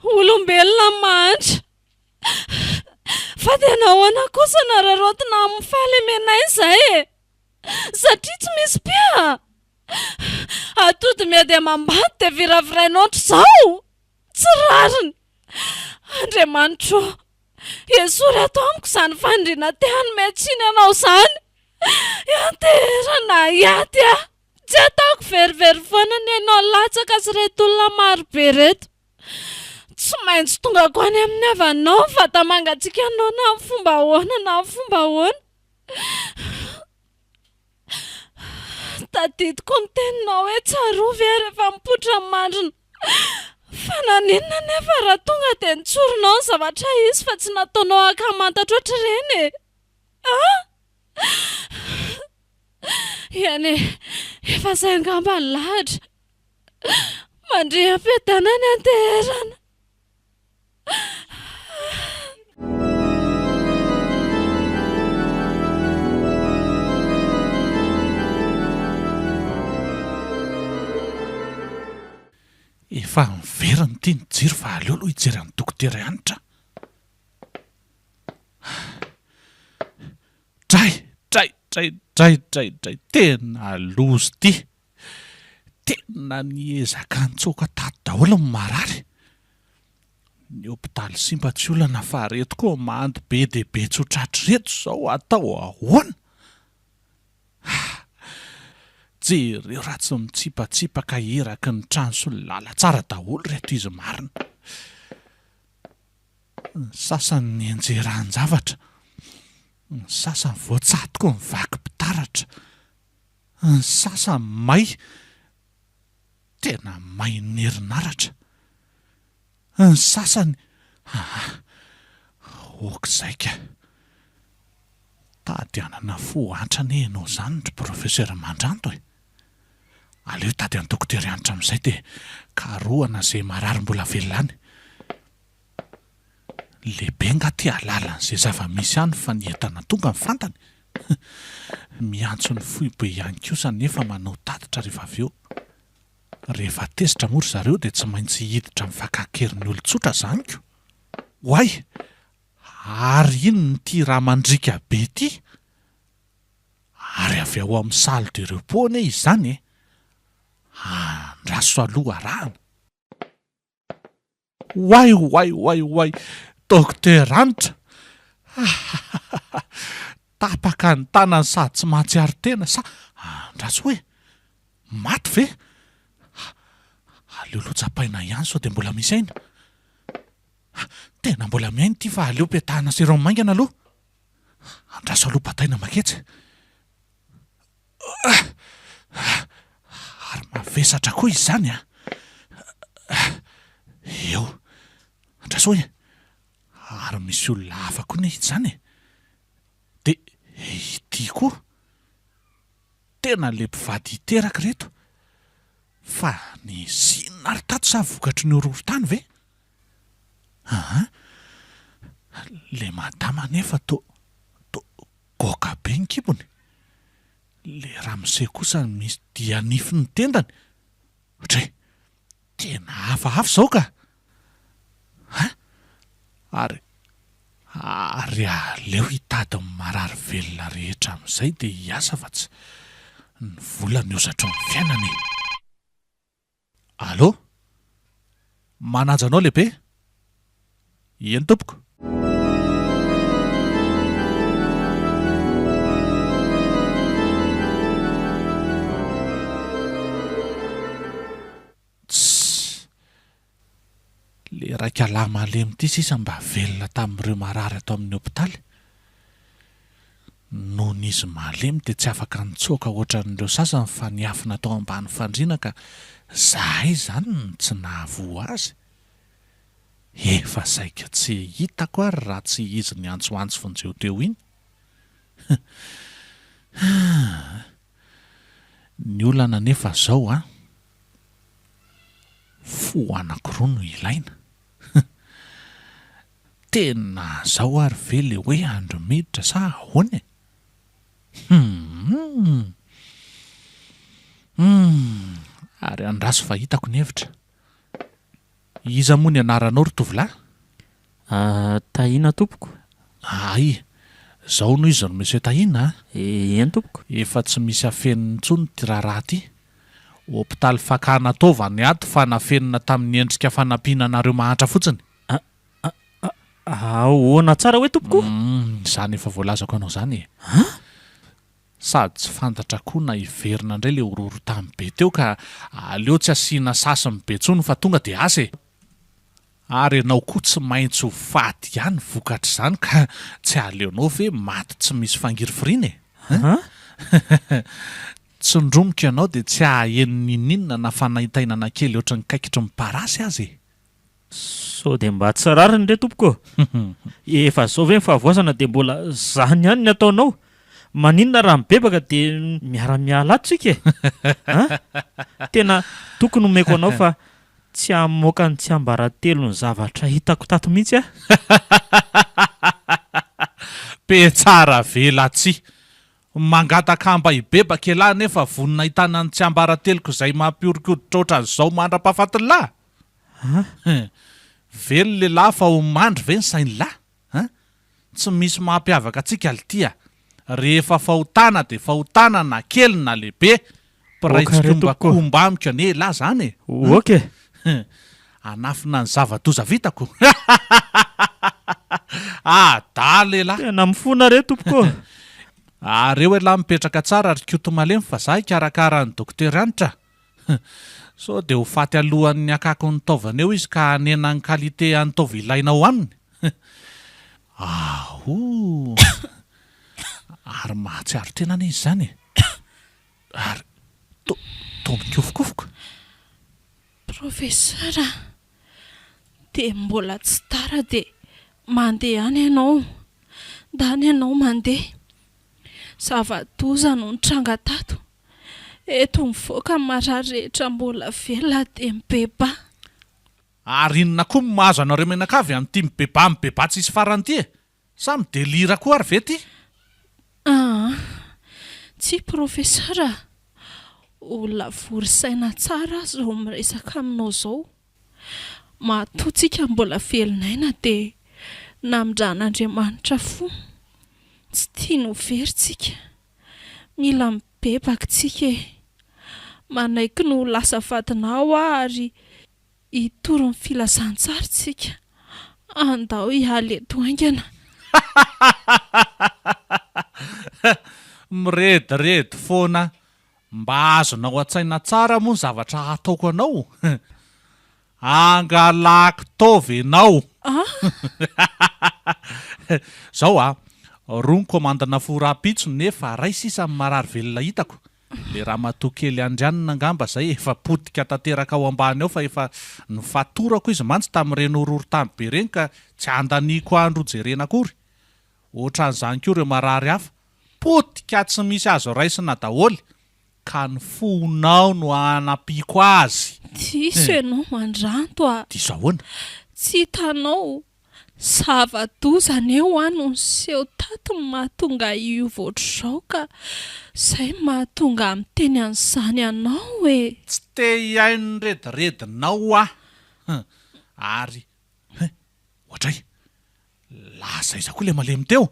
Olombelona mahantra! Fa dia nahoana kosa nararaotina amin'ny fahalemenay izay e? Satria tsy misy mpiahy? Atody miady amam-bandy dia viraviraina ohatr'izao? Tsy rariny! Andriamanitro ô, esory ato amiko izany faniriana te hanome tsiny anao izany! Ianteherana hiady aho! Tsy ataoko verivery foana ny ainao latsaka sy ireto olona marobe ireto. Tsy maintsy tongako any amin'ny havanao ny vata-mangatsiakanao na amin'ny fomba ahoana na amin'ny fomba ahoana. Tadidiko ny teninao hoe tsarovy aho rehefa mipoitra ny mandrina. Fa naninona anefa raha tonga dia nitsorinao ny zavatra hisy fa tsy nataonao ankamantatra ohatr'ireny e? Ah! Eny e, efa izay angamba ny lahatra. Mandria am-piadanana an-teherana. Efa miverina ity ny jiro fa aleo aloha hijery an'i Dokotera Hanitra. Dray! Dray! Dray! Dray! Dray! Dray! Tena loza ity! Tena niezaka nitsoaka tato daholo ny marary. Ny hopitaly simba tsy olana fa reto koa mando be dia be tsy ho tratr'ireto izao atao ahoana? Ha! Jereo raha tsy mitsipatsipaka eraky ny trano sy ny lalantsara daholo ireto izy marina. Ny sasany nianjeran-javatra, ny sasany voatsatoky ny vakim-pitaratra. Ny sasany may, tena main'ny herinaratra. Ny sasany, aa, ok izay ka. Tady hanana fo antra anie ianao izany ry Professeur Mandranto e. Aleo hitady an'i Dokotera Hanitra amin'izay dia karohana izay marary mbola velona any. Lehibe nga ty ahalala an'izay zava-misy any fa ny entana tonga ny fantany? Miantso ny foibe ihany kosa nefa manao tatitra rehefa avy eo. Rehefa tezitra moa ry zareo dia tsy maintsy hiditra amin'ny fakan-kerin'ny olon-tsotra zany ko! Oay! Ary inona ity rà mandriaka be ity? Ary avy ao amin'ny salle de repos anie izany e! Andraso aloha arahana. Oay oay oay oay! Docteur Hanitra! Hahahaha! Tapaka ny tanany sady tsy mahatsiaro tena sa andraso hoe maty ve? Aleo aloha tsapaina ihany sao dia mbola misy aina. Tena mbola miaina ity fa aleo petahana sérum haingana aloha. Andraso aloha bataina maketsy. Ary mavesatra koa izany an! Eo. Andraso e! Ary misy olona hafa koa anie izany e! Dia ity koa. Tena le mpivady hiteraka ireto. Fa nisy inona ary tato sa vokatry ny horohorontany ve? Aa! Le madama anefa toa toa goaka be ny kibony. Le ramose kosa misy dia nify ny tendany. Dray! Tena hafahafa izao ka! Hein! Ary ary aleo hitady ny marary velona rehetra amin'izay dia hiasa fa tsy ny vola no hozatry ny fiainana e! Allô? Manaja anao lehibe? Eny tompoko. Tssy! Le raika lahy malemy ity sisa mba velona tamin'ireo marary ato amin'ny hopitaly. Nony izy malemy dia tsy afaka nitsoaka ohatran'ireo sasany fa niafina tao ambany fandriana ka zahay izany no tsy nahavoa azy. Efa saika tsy hitako ary raha tsy izy niantsoantso vonjeo teo iny. Hum. Ny olana anefa zao an! Fo anankiroa no ilaina. Tena zao ary ve le hoe andro miditra sa ahoana e? Humm. Humm. Ary andraso fa hitako ny hevitra. Iza moa ny anaranao ry tovolahy? Tahina tompoko. Hay, zao no izy ry Monsieur Tahina a! Eny tompoko. Efa tsy misy afenina intsony ity raharaha ity. Hopitaly fakana taova ny ato fa nafenina tamin'ny endrika fanampiana anareo mahantra fotsiny. Ahoana tsara hoe tompoko? Humm, izany efa voalazako anao izany e. Sady tsy fantatra koa na hiverina indray le horohorontany be teo ka aleo tsy asiana sasiny be tsony fa tonga dia asa e! Ary ianao koa tsy maintsy ho faty ihany vokatr'izany ka tsy aleonao ve maty tsy misy fangirifiriana e! Hein? Tsindromiko ianao dia tsy haheno n'inon'inona na fanaintainana kely ohatran'ny kaikitry ny parasy aza e! Sao dia mba tsy rariny re tompoko ô! Efa zao ve ny fahavoazana dia mbola zany ihany ny ataonao? Maninona raha mibebaka dia miara-miala ato tsika e! An! Tena tokony omeko anao fa tsy hamoaka ny tsiambaratelon'ny zavatra hitako tato mihitsy aho. Petsara velatsihy. Mangataka mba hibebaka elah nefa vonona ahitana ny tsiambarateloko izay mampihoronkoditra ohatran'izao mandra-pahafatin'lah? Hein! Velona elah fa ho mandry ve ny sain'lah? Hein! Tsy misy mampiavaka antsika lty a! Rehefa fahotana dia fahotana na kely na lehibe! Mpiray tsikombakomba amiko anie elah zany e! Ok! Hein! Hanafina ny zava-doza vitako? Adala elah! Tena mifona re tompoko ô! Ary eo elah mipetraka tsara ry Koto malemy fa za hikarakara an'i Dokotera Hanitra a! Sao dia ho faty alohan'ny hakako ny taovany eo izy ka hanena ny qualité an'ny taova ilaina ao aminy? Ahoo! Ary mahatsiaro tena anie izy izany e! Ary to toa mikofokofoka? Professeur a! Dia mbola tsy tara dia mandeha any ianao. Ndana ianao mandeha. Zava-doza no nitranga tato. Eto mivoaka ny marary rehetra mbola velona dia mibebaha. Ary inona koa no mahazo anareo mianakavy amin'ity mibebaha mibebaha tsisy farany ity e? Sa mi-delire koa ary ve ity? Aa! Tsia Professeur a! Olona vory saina tsara aho izao miresaka aminao izao. Matoa tsika mbola velon'aina dia. Namindran'Andriamanitra fo. Tsy tiany ho very tsika. Mila mibebaka tsika e. Manaiky ny ho lasa vadinao aho ary hitory ny filazantsara tsika. Andao hiala eto haingana. Mirediredy foana. Mba azonao an-tsaina tsara moa ny zavatra hataoko anao? Angalako taova ianao. Zao a, roa ny komandina fo rahampitso nefa ray sisa ny marary velona hitako. Le ramatoa kely Andrianina angamba zay efa potika tanteraka ao ambany ao fa efa nofatorako izy mantsy tamin'ireny horohorontany be ireny ka tsy andaniako andro hojerena akory. Ohatran'izany koa ireo marary hafa. Potika tsy misy azo raisina daholo. Ka ny fonao no hanampiako azy. Diso ianao Mandranto a! Diso ahoana? Tsy hitanao, zava-doza anie hoa no niseho tato no mahatonga ahy hiova ohatr'izao ka izay no mahatonga ahy miteny an'izany anao e! Tsy te hihaino ny rediredinao aho ary hein! Oadray! Lasa aiza koa ilay malemy teo?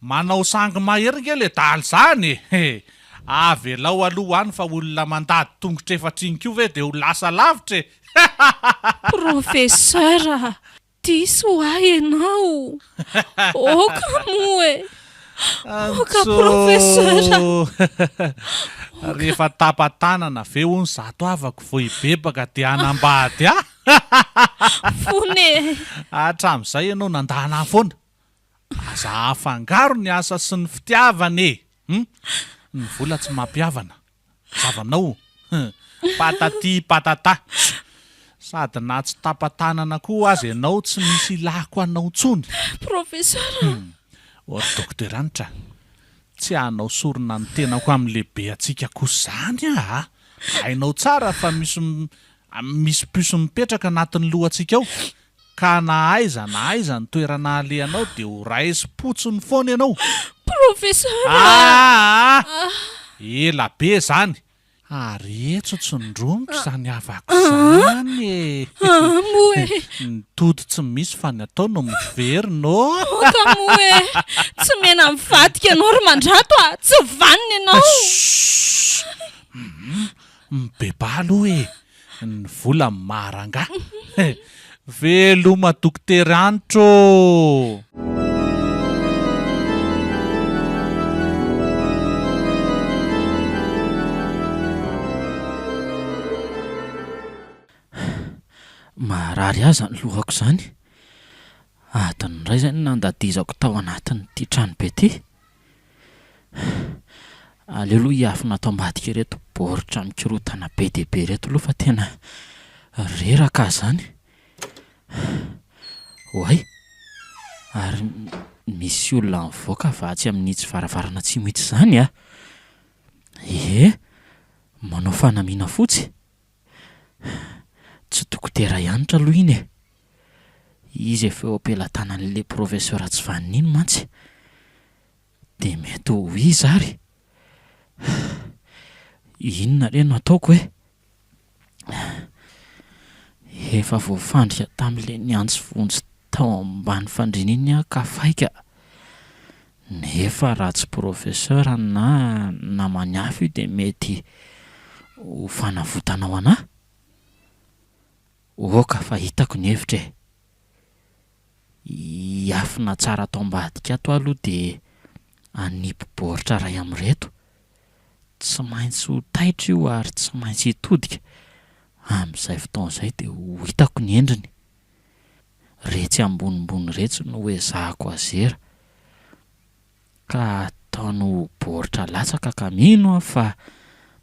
Manao sangy mahery nge le dahalo zany e! Avelao aloha any fa olona mandady tongotra efatra iny koa ve de ho lasa lavitra e! Professeur a! Diso ahy ianao! Oka moa e! Oka professeur a! Antso! Rehefa tapa-tanana ve hono zato havako vao hibebaka de hanambady ahy? Fony e! Hatramin'izay ianao nandà anah foana. Aza afangaro ny asa sy ny fitiavana e! Hum! Ny vola tsy mampihavana. Mazava aminao? Hum! Patati patata! Sady na tsy tapa-tanana koa aza ianao tsy misy ilako anao intsony. Professeur a! Hum! Ô ry Docteur Hanitra, tsy hanao sorona ny tenako amin'ny lehibe antsika kosa izany aho a! Hainao tsara fa misy misy puce mipetraka anatin'ny lohantsika ao. Ka na aiza na aiza ny toerana alehanao dia ho raisim-potsiny foana ianao. Professeur a! Aa! Ela be izany. Ary etso tsindromiko izany havako izany e! Aa moa e! Ny tody tsy misy fa ny atao no miverina ô! Aoka moa e! Tsy mena mivadika ianao ry Mandrato a! Tsy vanona ianao! Shhh! Mibebaha aloha e! Ny vola mara angaha? Veloma Dokotera Hanitra ô! Maharary ahy izany lohako izany. Adiny iray izay no nandadizako tao anatin'ity tranobe ity. Aleo aloha hiafina ato ambadika ireto baoritra mikorontana be dia be ireto aloha fa tena reraka aho izany. Oay! Ary misy olona mivoaka avy atsy amin'itsy varavarana atsimo itsy izany a! Ie, manao fanamiana fotsy. Tsy dokotera Hanitra aloha iny e! Izy efa eo am-pelatanan'ilay professeur tsy vanona iny mantsy. Dia mety ho iza ary? Inona re no ataoko e? Efa voafandrika tamin'ilay niantso vonjy tao ambany fandriana iny aho ka faika. Nefa raha tsy professeur na namany hafa io dia mety ho fanavotana ho anah? Oka fa hitako ny hevitra e! Hiafina tsara ato ambadika ato aho aloha dia hanipy baoritra iray amin'ireto. Tsy maintsy ho taitra io ary tsy maintsy hitodika. Amin'izay fotoana izay dia ho hitako ny endriny. Retsy ambonimbony retsy no ezahako azera ka ataony ho baoritra latsaka ka mino aho fa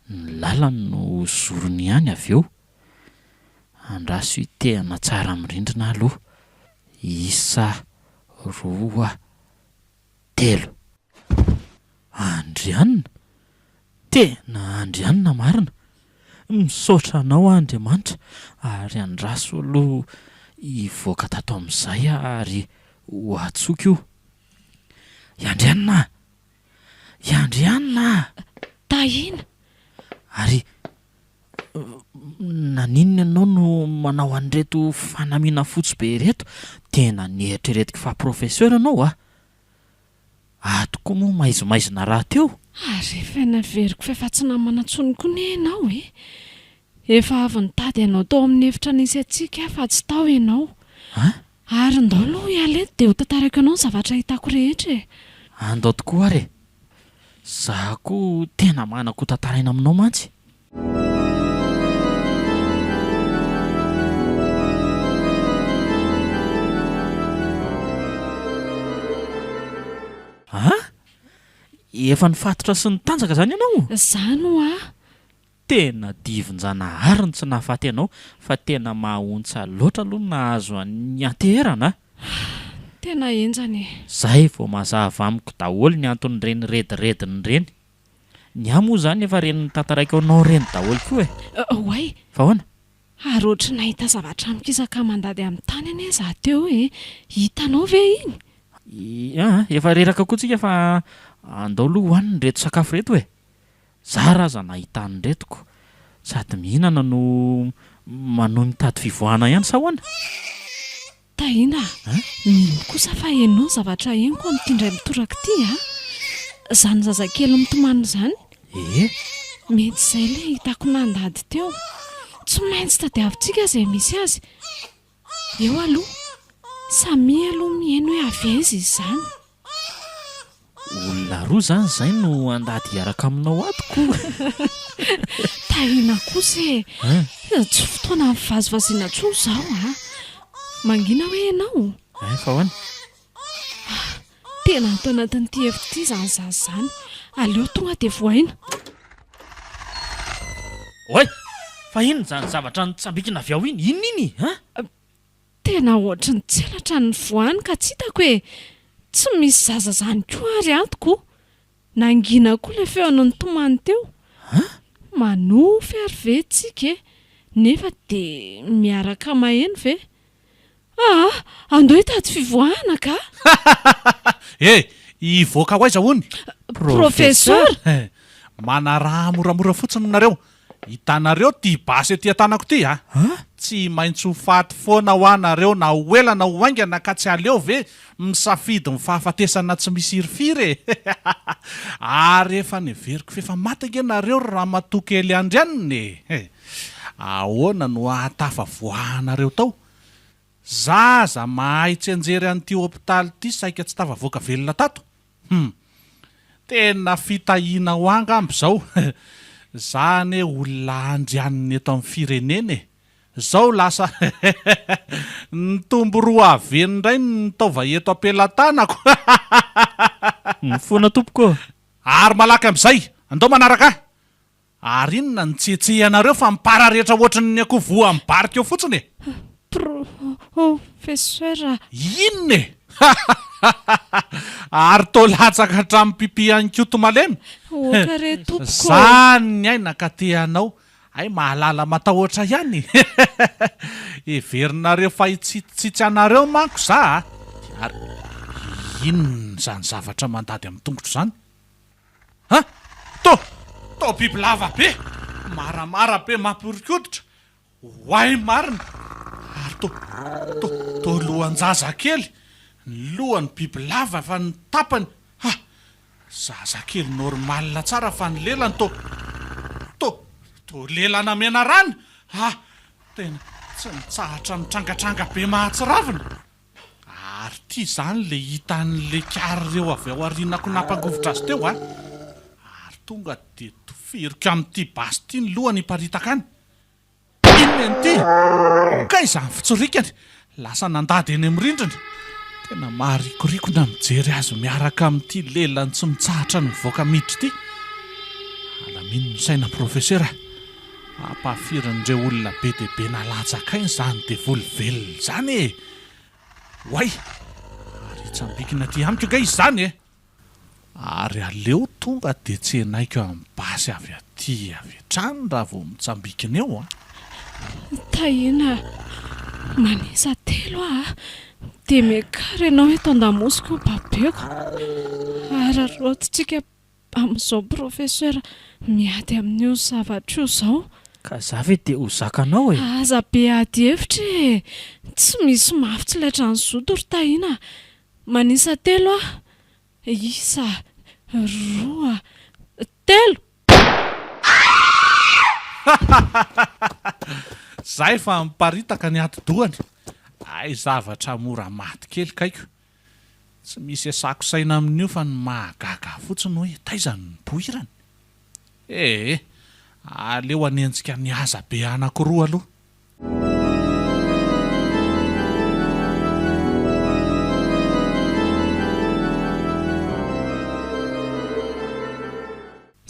ny lalany no ho zorony ihany avy eo. Andraso hitehana tsara amin'ny rindrina aloha. Isa, roa, telo. Andrianina? Tena Andrianina marina! Misaotra anao aho Andriamanitra ary andraso aloha hivoaka tato amin'izay aho ary ho antsoiko io. I Andrianina a! I Andrianina a! Tahiana! Ary. Naninona ianao no manao an'ireto fanamiana fotsy be ireto? Tena nieritreretiko fa professeur ianao a! Ato koa moa maizimaizina rahateo. Ary efa naveriko f'efa tsy namana intsony koa ne ianao e! Efa avy nitady anao tao amin'ny efitra nisy antsika aho fa tsy tao ianao. An? Ary ndao aloha hiala eto dia ho tantaraiko anao ny zavatra hitako rehetra e! Andao tokoa ary e! Za koa tena manan-ko tantaraina aminao mantsy. An? Efa nifatotra sy nitanjaka izany ianao? Izany hoa! Tena divin-janahary ny tsy nahafaty anao fa tena mahaontsa loatra aloha ny nahazo an'i Anteherana a! Tena henjana e! Zay vao mazava amiko daholo ny anton'ireny redirediny ireny. Ny ahy moa izany efa reny notantaraiko anao ireny daholo koa e! Oay! Fa ahoana? Ary ohatry ny nahita zavatra mikisaka mandady amin'ny tany anie za teo e! Hitanao ve iny? Aa, efa reraka koa tsika fa andao aloha hohanina ireto sakafo ireto e! Zara aza nahita an'ireto ko! Sady mihinana no manohy mitady fivoahana ihany sa ahoana? Tahiana a! Mino kosa fa henonao ny zavatra henoko amin'ity indray mitoraka ity a! Izany zazakely mitomany izany. Ee. Mety izay ilay hitako nandady teo. Tsy maintsy tadiavintsika izay misy azy. Eo aloha. Samia aloha mihaino hoe avy aiza izy izany. Olona roa izany izay no handady hiaraka aminao ato ko! Tahiana kosa e! Tsy fotoana mivazivaziana intsony izao a! Mangina hoe ianao? Ein, fa ahoana? Ah! Tena ato anatin'ity hevitra ity izany zaza izany. Aleo tonga dia vohaina. Oay! Fa inona izany zavatra nitsambikina avy ao iny? Inona iny an? Tena ohatry ny tselatra ny voany ka tsy hitako e! Tsy misy zaza izany koa ary ato ko! Nangina koa ilay feony nitomany teo. An? Manofy ary ve tsika e? Nefa dia miaraka maheno ve? Aa! Andao hitady fivoahana ka! Eh! Hivoaka ho aiza hono? Professeur! Manaraha moramora fotsiny nareo. Hitanareo ty basy ety an-tanako ty a! Tsy maintsy ho faty foana hoa nareo na ho ela na ho haingana ka tsy aleo ve misafidy ny fahafatesana tsy misy hirifiry e! Ary efa neveriko f'efa maty ange nareo ry ramatoa kely Andrianina e! Ahoana no hahatafavoahanareo tao? Zaza mahay tsianjery an'ity hopitaly ity saika tsy tafavoaka velona tato? Hum. Tena fitahiana ho ahy angamba izao. Za anie olona andrianina eto amin'ny firenena e. Zao lasa nitombo roa avy eny indray ny taova eto am-pelatanako. Mifona tompoko ô. Ary malaky amin'izay, andao manaraka ahy. Ary inona no tsy hetsehanareo fa mipararetra ohatran'ny akoho voa amin'ny barika eo fotsiny e? Professeur a! Inona e? Ary toa latsaka hatramin'ny pipi an'i Koto malemy? Oka re tompoko ô! Zany ny aina ka te hanao, hay mahalala matahotra ihany e! Heverinareo fa hitsitsitsitsy anareo manko za a! Ary inona izany zavatra mandady amin'ny tongotro izany? An! To! To bibilava be! Maramara be mampihorikoditra! Oay marina! Ary to, to, to lohan-jazakely! Ny lohany bibilava fa ny tapany, ha! Zazakely normal tsara fa ny lelany to, to, to lelana menarana! Ha! Tena tsy nitsahatra nitrangatranga be mahatsiravina! Ary ity izany le hitan'le kary ireo avy ao aorianako nampangovitra azy teo a! Ary tonga dia tofiriko amin'ity basy ity ny lohany hiparitaka any. Inona ity? Kay izany fitsorikany! Lasa nandady eny amin'ny rindrina. Tena maharikoriko na mijery azy miaraka amin'ity lelany tsy mitsahatra ny mivoaka miditra ity. Alamino ny saina profesera a! Ampahafirin'ireo olona be dia be nalatsaka aina izany devoly velona izany e! Oay! Ary hitsambikina aty amiko angaha izy izany e! Ary aleo tonga dia tsenaiko amin'ny basy avy aty avy hatrany raha vao mitsambikina eo an! Tahiana, manisa telo aho a! Dia miakara ianao eto an-damosiko babeko. Araraotintsika Amin'izao professeur miady amin'io zavatra io izao. Ka za ve dia ho zakanao e? Aza be ady hevitra e! Tsy misy mafy tsy laitran'ny zoto ry Tahiana a! Manisa telo aho. Isa, roa, telo! Zay fa miparitaka ny atidohany. Hay zavatra mora maty kely kaiko. Tsy misy iasako saina amin'io fa ny mahagaga ahy fotsiny hoe taiza no nipoirany? Ee, aleo hanenjika ny haza be anankiroa aloha.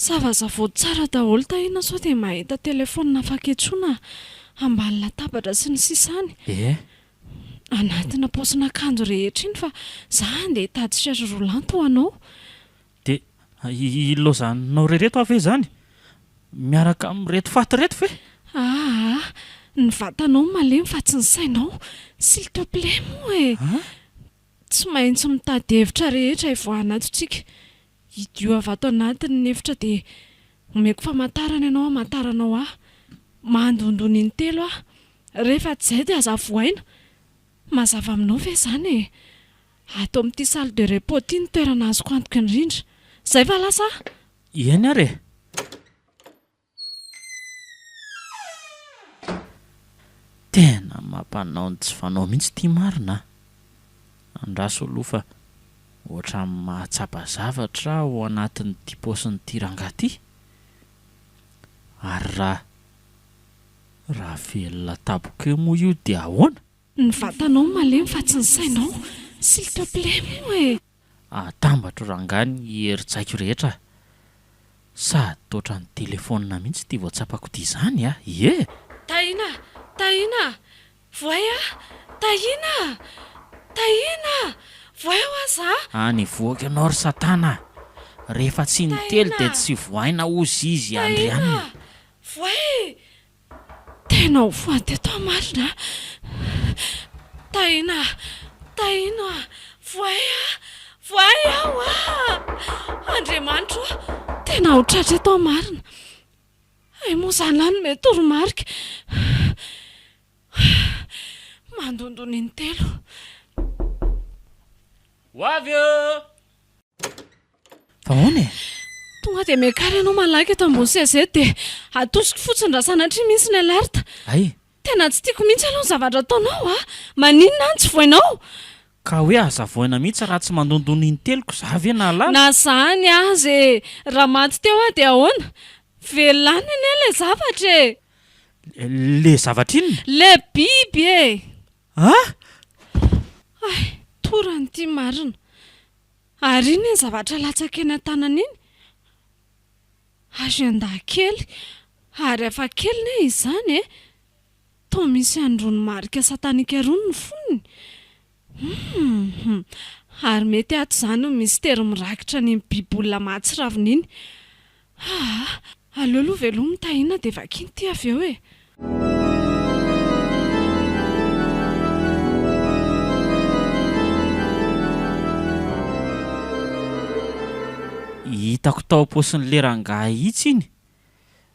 Savasavao tsara daholo Tahiana sao dia mahita telephone afaka iantsoana ambany latabatra sy ny sisa any. Ee. Anatina paosin'akanjo rehetra iny fa za andeha hitady chaise roulante ho anao. Dia ilaozanao rereto aho ve izany? Miaraka amin'ireto faty ireto ve? Aa, ny vatanao no malemy fa tsy ny sainao. S'il te plait moa e! Tsy maintsy mitady hevitra rehetra hivoahana ato tsika. Hidio avy ato anatin'ny efitra dia omeko famantarana ianao hamantaranao ahy. Mandondona intelo aho. Rehefa tsy izay dia aza vohaina. Mazava aminao ve izany e? Ato amin'ity salle de repos ity no toerana azoko antoka indrindra. Izay va lasa aho? Eny ary e! Tena mampanao ny tsy fanao mihitsy ity marina a! Andraso aloha fa ohatran'ny mahatsapa zavatra aho ao anatin'ity paosin'ity rangahy ity. Ary raha raha velona tampoka eo moa io dia ahoana? Ny vatanao no malemy fa tsy ny sainao. S'il te plait moa e! Atambatro rangahy ny herin-tsaiko rehetra a! Sady toatran'ny telefaonina mihitsy ity vao tsapako ity izany a! Ie! Tahiana! Tahiana! Voay a! Tahiana! Tahiana! Voay hoa za! Any voako ianao ry satana a! Rehefa tsy nitely dia tsy voaina hozy izy Andrianina. Tahiana! Voay! Tena ho faty eto aho marina a! Tahiana a! Tahiana a! Voay a! Voay aho a! Andriamanitro o! Tena ho tratra eto aho marina! Hay moa izany lahy no mety toromarika! Mandondona intelo. Ho avy ô! Fa ahoana e? Tonga dia miakara ianao malaky eto ambony seza eto dia atosiko fotsiny raha sanatria misy ny alerte. Hay! Tena tsy tiako mihitsy aloha ny zavatra ataonao a! Maninona aho no tsy voinao? Ka hoe aza voina mihitsy raha tsy mandondona inteloko za ve nahalala? Na zany aza e! Raha maty teo aho dia ahoana? Velona any anie ilay zavatra e! Le zavatra inona? Le biby e! Ah! Hay! Torany ity marina. Ary iny iny zavatra latsaka eny an-tanana iny? Agenda kely, ary hafa kely ne izany e! Toa misy an'irony marika satanika irony ny fonony? Humm! Ary mety ato izany no mistery mirakitra an'iny biby olona mahatsiravina iny. Aa! Aleo aloha velomy Tahiana dia vakiana ity avy eo e! Hitako tao am-paosin'le rangahy itsy iny,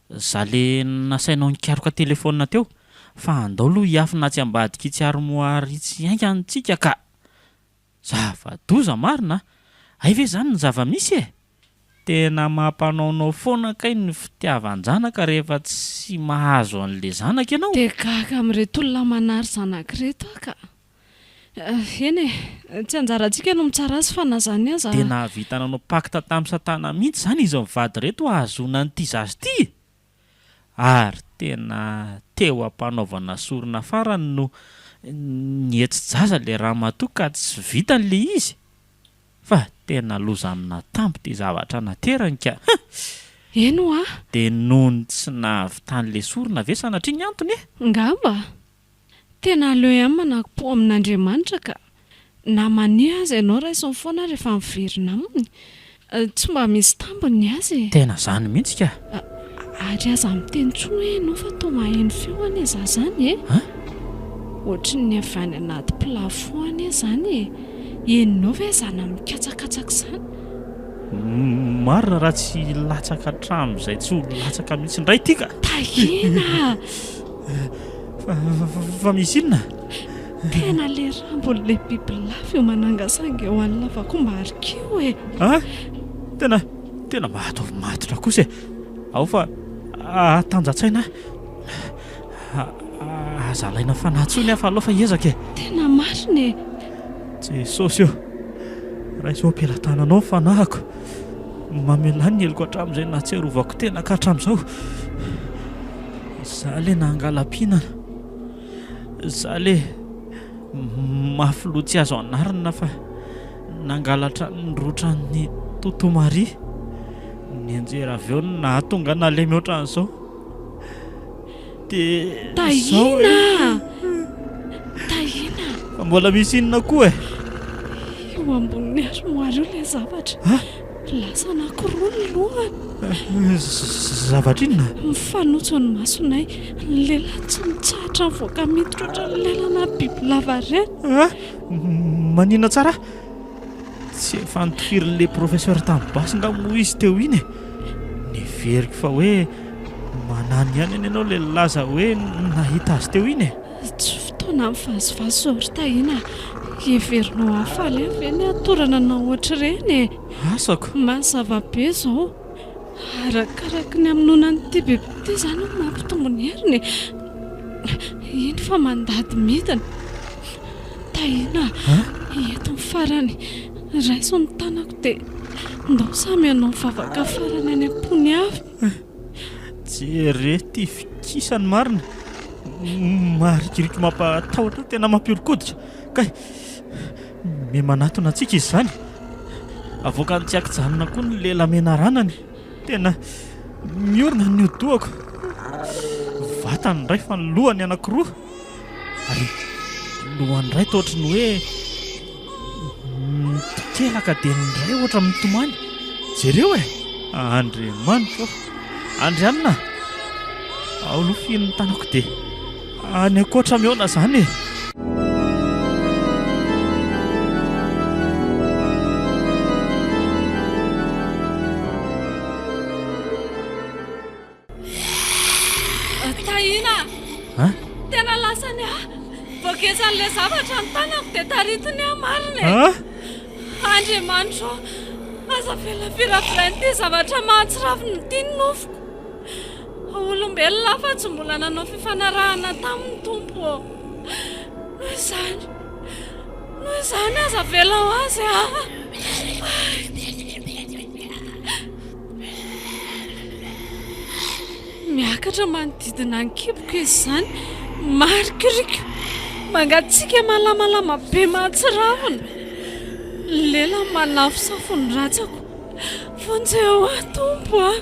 za le nasainao nikaroka telephone teo, fa andao aloha hiafina atsy ambadik'itsy armoire itsy haingana tsika ka! Zava-doza marina a! Hay ve izany ny zava-misy e! Tena mampanaonao foana kay ny fitiavan-janaka rehefa tsy mahazo an'le zanaka ianao. Dia gaga amin'ireto olona manary zanaka ireto aho ka. Eny e, tsy anjarantsika no mitsara azy fa na izany aza. Dia nahavita nanao pacte tamin'i satana mihitsy izany izy mivady ireto hahazoana an'ity zaza ity e! Ary tena teo am-panaovana sorona farany no nihetsi-jaza ilay ramatoa ka tsy vitany ilay izy. Fa tena loza amin'atambo ity zavatra naterany ka! Huh! Eny hoa! Dia noho ny tsy nahavitan'ilay sorona ve sanatria ny antony e? Ngamba! Tena aleo ihany manako-po amin'Andriamanitra ka! Na mania aza ianao raisiny foana rehefa miverina aminy. Tsy mba misy tambiny ny azy e! Tena zany mihitsy ka! Ary aza miteny intsony hoe ianao fa toa maheno feo anie za zany e! Ohatry ny avy any anaty plafond anie zany e! Henonao ve izany mikatsakatsaka izany? Marina raha tsy latsaka hatramin'izay tsy ho latsaka mihitsy indray ity ka! Tahiana a! Fa misy inona? Tena le rambon'ilay bibilava io manangasanga eo an'ny lavakombarika io e! A! Tena, tena mba ataovy matotra kosa e! Ao fa hatanjan-tsaina aho. Aza alaina fanahy intsony aho fa aleo fa hiezaka e! Tena marina e! Jesosy ô! Raiso eo am-pelatananao ny fanahiko. Mamelà ny heloko hatramin'izay nahatsiarovako tena ka hatramin'izao. Izaho ilay nangala-pihinana. Izaho ilay mafy loha tsy azo anarina fa nangalatra ny rotran'i Toto Maria. Nianjera avy eo no nahatonga nalemy ohatran'izao. Dia izao e! Tahiana a! Tahiana! Fa mbola misy inona koa e? Eo ambonin'ny armoire eo ilay zavatra. Lasa anankiroa ny lohany. Zavatra inona? Mifanojo ny masonay. Ny lehilahy tsy mitsahatra mivoaka miditra ohatran'ny lelana bibilava ireny. Maninona tsara? Tsy efa notifirin'ilay professeur tamin'ny basy nga moa izy teo iny e? Neveriko fa hoe manany ihany anie ianao ilay nilaza hoe nahita azy teo iny e! Tsy fotoana mivazivazy izao ry Tahiana a! Heverinao hahafaly ahy ve ny hatorana anao ohatr'ireny e? Asako! Mazava be izao. Arakaraky ny hamonoana an'ity biby ity izany no mampitombo ny heriny e! Iny fa mandady midina. Tahiana a! Eto ny farany. Raiso ny tanako dia ndao samy hanao vavaka farany any am-pony avy. Jereo ity fikisany marina. Marikoriko mampatahotra, tena mampihoron-koditra. Kay! Miha manatona antsika izy izany. Avoakany tsy an-kijanona koa ny lela menaranany. Tena miorina ny hodi-dohako. Vatany indray fa ny lohany anankiroa. Ary lohany iray toa ohatry ny hoe mitokelaka dia ny iray ohatra mitomany. Jereo e! Andriamanitra ô! Andrianina! Ao aloha fihino ny tanako dia any ankoatra mihaona izany e! Tahiana a! Tena lasany ahy! Voagejan'ilay zavatra ny tanako dia taritiny aho marina e! Andriamanitra ô! Aza avela viravirain'ity zavatra mahatsiravina ity ny nofoko! Olombelona aho fa tsy mbola nanao fifanarahana taminy Tompo ô! Noho izany, noho izany aza avela ho azy aho! Miakatra manodidina ny kiboko izy izany, marikoriko, mangatsiaka malamalama be mahatsiravina. Ny lelany manafosafo ny rantsako. Vonjeo aho Tompo a!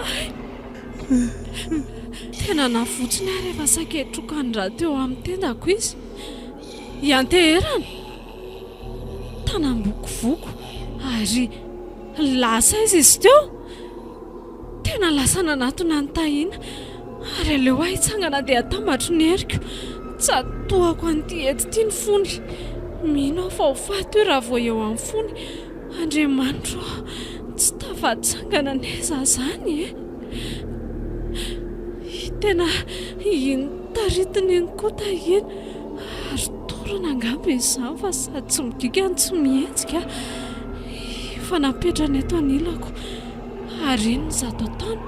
Ay! Tena navotsiny aho rehefa saika hitroka ny rà teo amin'ny tendako izy. Ianteherana. Tanam-bokovoko ary lasa aiza izy teo? Tena lasa nanatona an'i Tahiana ary aleo aho hitsangana dia hatambatro ny heriko. Tsatohako an'ity hety ity ny fony. Mino aho fa ho faty io raha vao eo amin'ny fony. Andriamanitro ô, tsy tafatsangana anie izaho izany e! Tena iny taritiny iny koa Tahiana. Ary torana angamba izy izany fa sady tsy migiaka no tsy mihetsika. Efa napetrany eto anilako. Ary inona izato ataony?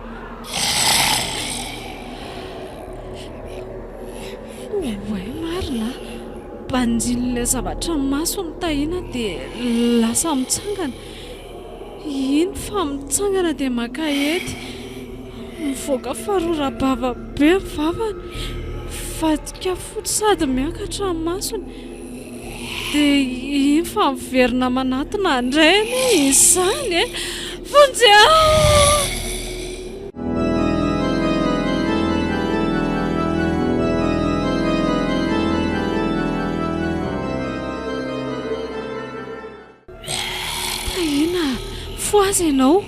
Oay marina a! Banjinin'ilay zavatra ny masony Tahiana dia lasa mitsangana. Iny fa mitsangana dia maka hety. Mivoaka farora-bava be ny vavany. Mivadika fotsy sady miakatra ny masony. Dia iny fa miverina manatona indray anie izy izany e! Vonjeo! Tahiana a! Fohaza ianao!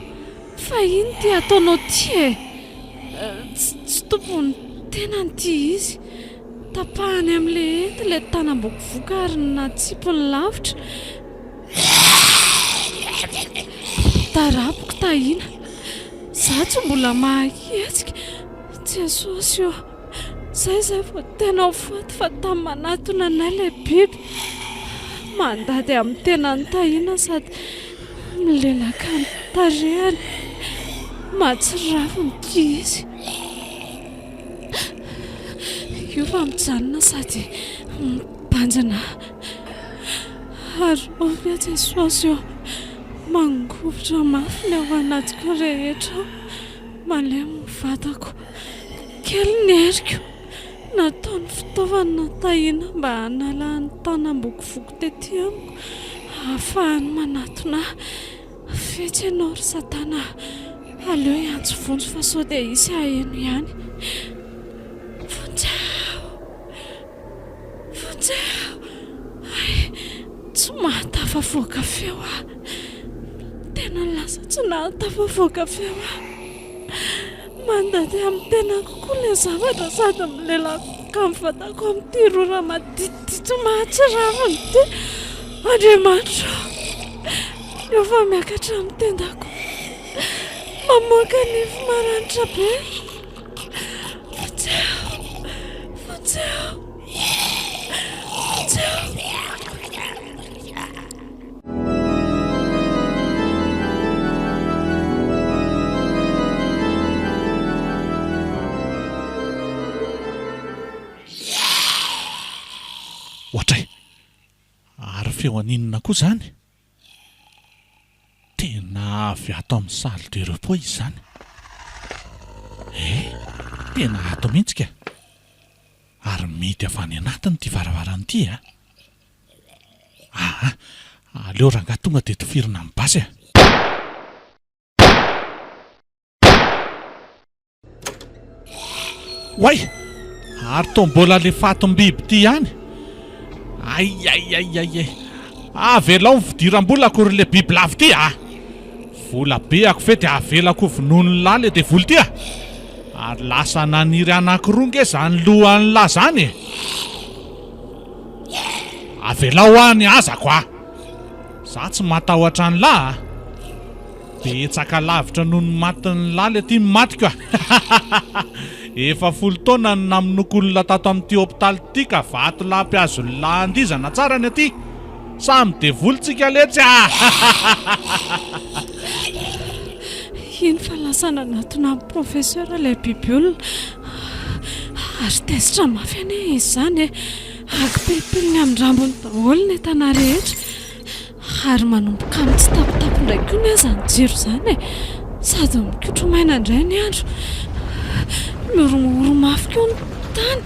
Fa ino ity ataonao ity e? Tsy tompon'ny tenany ity izy. Tapahany amin'ilay hety ilay tanam-bokovoka ary natsipiny lavitra. Tarapoko Tahiana. Za tsy mbola mahahetsika. Jesosy ô! Zay izay vao tena ho faty fa tamy manatona anay ilay biby. Mandady amin'ny tenan'i Tahiana sady milelaka ny tarehiny. Mahatsiravina ity izy. Io fa mijanona sady mibanjina ahy. Arovy aho Jesosy ô! Mangovitra mafy ny ao anatiko rehetra aho. Malemy ny vatako. Kely ny heriko. Nataony fitaovana Tahiana mba hanala ny tanam-bokovoko tety amiko hahafahany manatona ahy. Fetsy ianao ry Satana a! Aleo hiantso vonjy fa sao dia hisy haheno ihany. Vonjeo! Vonjeo! Hay! Tsy mahatafavoaka feo aho. Tena lasa tsy nahatafavoaka feo aho. Mandady amin'ny tenako koa ilay zavatra sady milelaka ny vatako amin'ity rora maditidity mahatsiravina ity. Andriamanitra ô! Eo fa miakatra amin'ny tendako. Mamoaka nify maranitra be. Vonjeo! Vonjeo! Vonjeo! Ohatray! Ary feo an'inona koa izany? Tena avy ato amin'ny salle de repos izy izany. Eh! Tena ato mihitsy ka! Ary mety avy any anatiny ity varavarana ity a! Aa! Aleo rangahy tonga dia tifirina amin'ny basy a! Oay! Ary toa mbola le fatim-biby ity ihany! Ay ay ay ay ay! Avelao ny fidiram-bolako ry le bibilava ity a! Vola be ako ve dia avelako ho vonoin'lah le devoly ity a! Ary lasa naniry anankiroa nge zany lohan'lah zany e! Avelao aho ny hazako a! Za tsy matahotra an'lah a! Betsaka lavitra noho ny matin'lah le ty ny matiko a! Efa folo taona no namonoako olona tato amin'ity hopitaly ity ka vatolampy azon'lah andizana tsara ny aty! Samy devoly tsika letsy a! Iny fa lasa nanatona an'i Professeur ilay biby olona ary tezitra mafy anie izy izany e! Akipilipiliny amin-drambony daholo ny entana rehetra ary manomboka mitsitapitapy indray koa anie izany jiro izany e! Sady mikotro-maina indray ny andro. Mihorohoro mafy koa ny tany.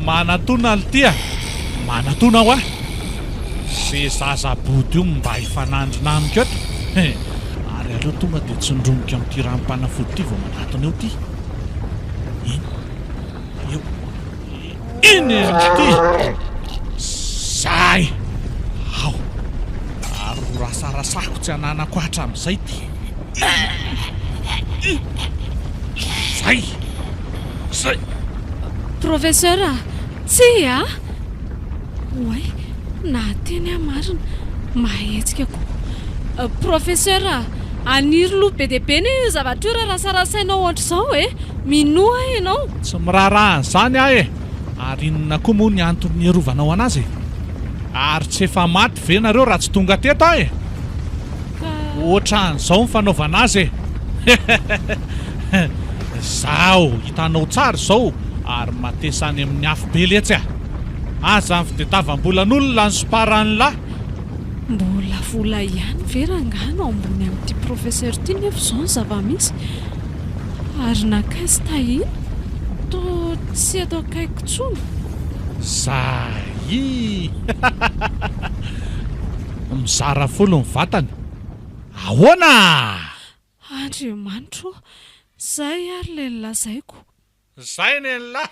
Manatona lty a! Manatona hoa! Ze zaza body io mba hifanandrina amiko eto he! Ary aleo tonga dia tsindromiko amin'ity ranom-panafody ity vao manatona eo ty. Iny. Eo. Iny ity! Zay! Ao! Ary ho rasarasako tsy ananako hatramin'izay ity. Zay! Zay! Professeur a! Tsia a! Oay! Nahateny aho marina. Mahetsika koa. Professeur a! Haniry loha be dia be anie io zavatra io raha rasarasainao ohatr'izao e! Minoa ahy ianao. Tsy miraharaha an'izany aho e! Ary inona koa moa ny antony nierovanao an'azy e? Ary tsy efa maty ve nareo raha tsy tonga teto aho e? Ka. Ohatran'izao ny fanaovana azy e! Zaho hitanao tsara izao ary matesa any amin'ny afobe letsy a! Aza ny fitetavam-bolan'olona ny soparan'lah! Mbola vola ihany ve rangahy no ambony amin'ity professeur ity nefa izao ny zava-misy? Ary nankaiza Tahiana? Toa tsy eto akaiko intsony. Zay! Mizara folo ny vatany. Ahoana? Andriamanitro ô! Zay ary ilay nolazaiko. Zay nenlah!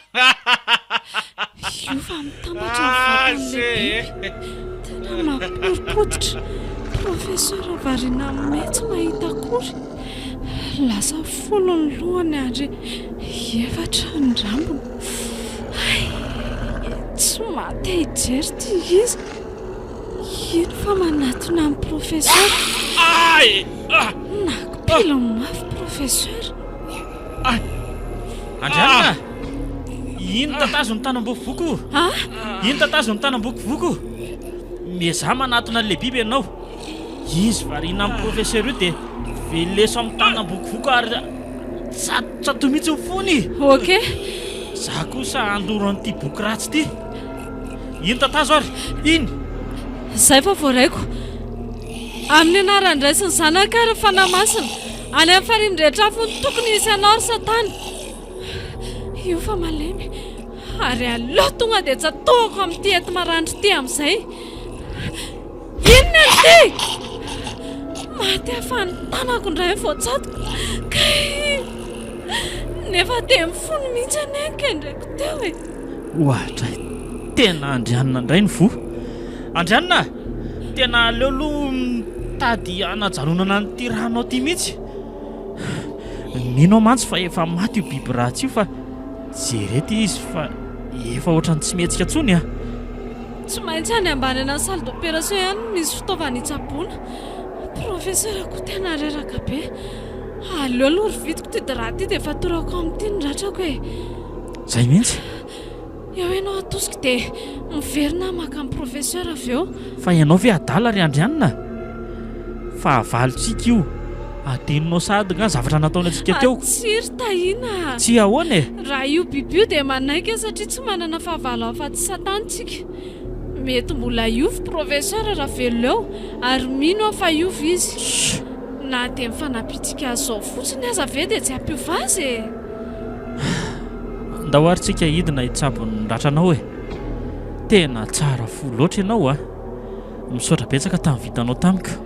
Io fa mitambatra ny vatan'ilay biby. Tena mampihorokoditra. Professeur variana miha tsy mahita akory. Lasa folo ny lohany ary efatra ny rambony. Hay! Tsy maha te hijery ity izy. Iny fa manatona an'i Professeur. Nakopiliny mafy Professeur. Andrianina! Iny tatazo ny tanam-bokovoko! Iny tatazo ny tanam-bokovoko! Miezaha manatona an'ilay biby ianao. Izy variana amin'ny Professeur io dia veleso amin'ny tanam-bokovoko ary tsatotsatohy mihitsy ny fony. Ok. Za kosa handoro an'ity boky ratsy ity. Iny tatazo ary! Iny! Izay vao voaraiko. Amin'ny anaran'ny Ray sy ny Zanaka ary ny Fanahy Masina, any amin'ny farihy mirehitra afo no tokony hisy anao ry Satana. Io fa malemy. Ary aleo tonga dia tsatohako amin'ity enti-maranitra ity amin'izay. Inona ity? Maty aho fa ny tanako indray voatsatoka. Kay! Nefa dia mifono mihitsy anie ny kendreko teo e. Oadray! Tena Andrianina indray ny voa. Andrianina a! Tena aleo aloha mitady hanajanonana an'ity ranao ity mihitsy. Mino aho mantsy fa efa maty io biby ratsy io fa jereo ity izy fa efa ohatran'ny tsy mihetsika intsony a! Tsy maintsy any ambany any salle d'opération ihany no misy fitaovana hitsaboana. Professeur koa tena reraka be. Aleo aloha rovitika ity drap ity dia fatorako amin'ity ny ratrako e. Zay mihitsy. Eo ianao atosiko dia miverina aho maka ny professeur avy eo. Fa ianao ve adala ry Andrianina? Fahavalontsika io. Adinonao sahady nga ny zavatra nataony antsika teo? Tsia ry Tahiana a! Tsia ahoana e? Raha io biby io dia manaiky aho satria tsy manana fahavalo afa-tsy Satana tsika. Mety mbola hiova Professeur raha velona eo ary mino aho fa hiova izy. Na dia ny fanampiantsika azy izao fotsiny aza ve dia tsy hampiova azy e! Ndao ary tsika hidina hitsabo ny ratranao e! Tena tsara fo loatra ianao a! Misaotra betsaka tamin'ny vitanao tamiko.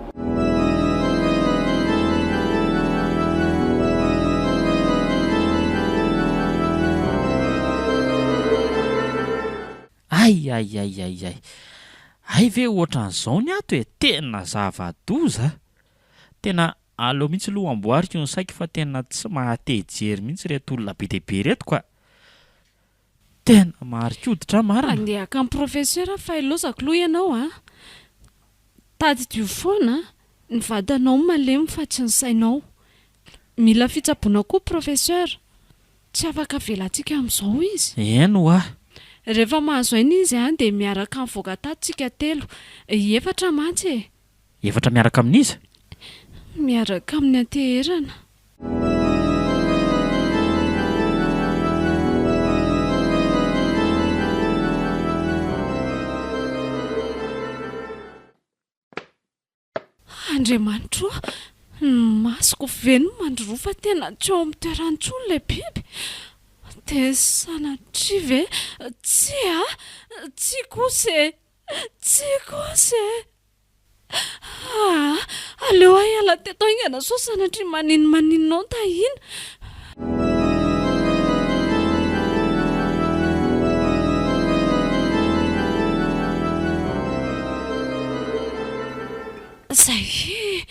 Ay ay ay ay ay! Hay ve ohatran'izao ny ato e! Tena zava-doza a! Tena aleo mihitsy aloha amboariko ny saiko fa tena tsy maha-te hijery mihitsy ireto olona be dia be ireto ka! Tena maharikoditra marina! Andeha haka ny professeur fa ilaozako loha ianao a! Tadidio foana, ny vatanao malemy fa tsy ny sainao. Mila fitsaboana koa professeur. Tsy afaka avelantsika amin'izao izy. Eny hoa. Rehefa mahazo aina izy dia miaraka mivoaka tato tsika telo. Efatra mantsy e. Efatra miaraka amin'iza? Miaraka amin'ny anteherana. Andriamanitro ô! Ny masoko ve no mandroroa fa tena tsy eo amin'ny toerany intsony ilay biby? Dia sanatria ve? Tsia a! Tsia kosa e! Tsia kosa e! Aa! Aleo aho hiala teto haingana sao sanatria maninomaninona ao Tahiana. Zay e!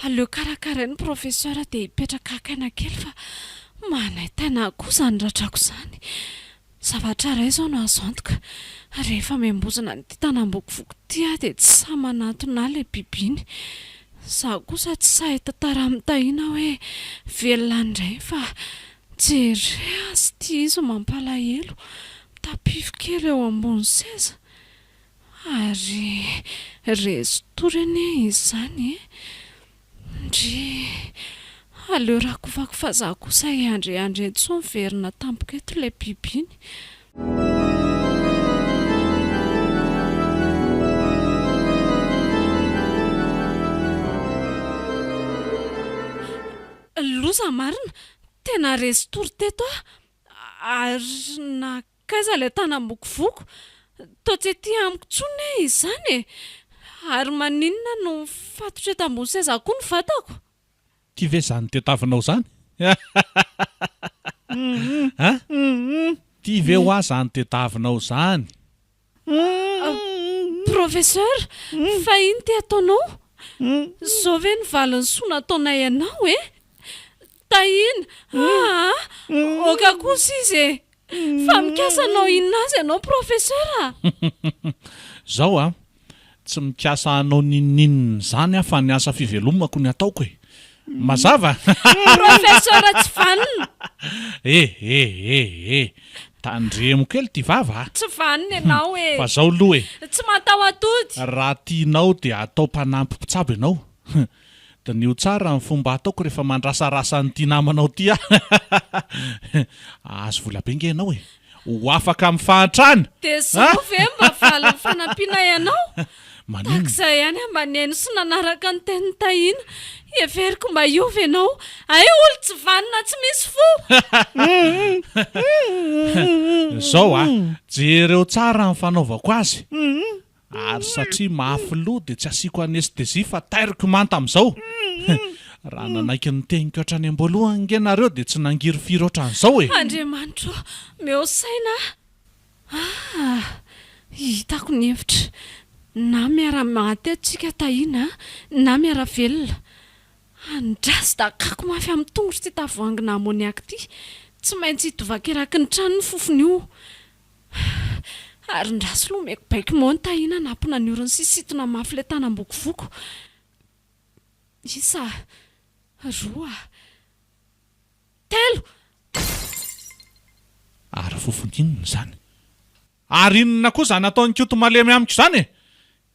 Aleo karakarain'ny professeur dia hipetraka haka aina kely fa manaintaina ahy koa izany ratrako izany. Zavatra iray izao no azo antoka, rehefa miambozona an'ity tanam-bokovoko ity aho dia tsy sahy manantona ahy ilay biby iny. Izaho kosa tsy sahy hitantara amin'i Tahiana hoe velona indray fa jere azy ity izy mampalahelo, mitapify kely eo ambony seza. Ary resy tory anie izy izany e! Ndrii! Aleo rakofako fa za kosa hiandriandry eto sao miverina tampoka eto ilay biby iny. Loza marina! Tena resy tory teto aho ary na K'aiza ilay tanam-bokovoko? Toa tsy ety amiko intsony anie izany e! Ary maninona no mifatotra eto ambony seza koa ny vatako? Ty ve zany tetavinao zany? An? Ty ve hoa zany tetavinao zany? Professeur, fa ino ty ataonao? Zao ve ny valin'ny soa nataonay anao e? Tahiana, aa! Oka kosa izy e! Fa mikasa hanao inona azy ianao Professeur a? Zao a! Tsy mikasa hanao n'inon'inona izany aho fa ny asa fivelomako ny ataoko e! Mazava? Professeur tsy vanona! Eh eh eh eh! Tandremo kely ity vava a! Tsy vanona ianao e! Fa zao aloha e! Tsy mataho-atody! Raha tianao dia atao mpanampy mpitsabo ianao. Diniho tsara ny fomba ataoko rehefa mandrasarasa an'ity namanao ity aho. Hahazo vola be nge ianao e! Ho afaka amin'ny fahantrana! Dia izao ve mba valin'ny fanampiana ianao? Maninona? Tahaka izay ihany aho mba nihaino sy nanaraka ny tenin'i Tahiana. Heveriko mba hiova ianao. Hay olon-tsy vanona tsy misy fo! Izao a! Jereo tsara ny fanaovako azy. Ary satria mafy loha dia tsy asiako anesthésie fa tairiko manta amin'izao. Raha nanaiky ny teniko hatrany am-boalohany nge nareo dia tsy nangirifiry ohatran'izao e! Andriamanitro ô, meo saina aho. Ah! Hitako ny hevitra. Na miara-maty eto tsika Tahiana a, na miara-velona. Andraso dakako mafy amin'ny tongotro ity tavoahangina ammoniac ity. Tsy maintsy hidovakeraky ny trano ny fofony io. Ary ndraso aloha omeko baiko moa ny Tahiana hanapina ny orony sy hisintona mafy ilay tanam-bokovoko. Isa, roa, telo! Ary fofon-inona izany? Ary inona koa izany ataon'i Koto malemy amiko izany e?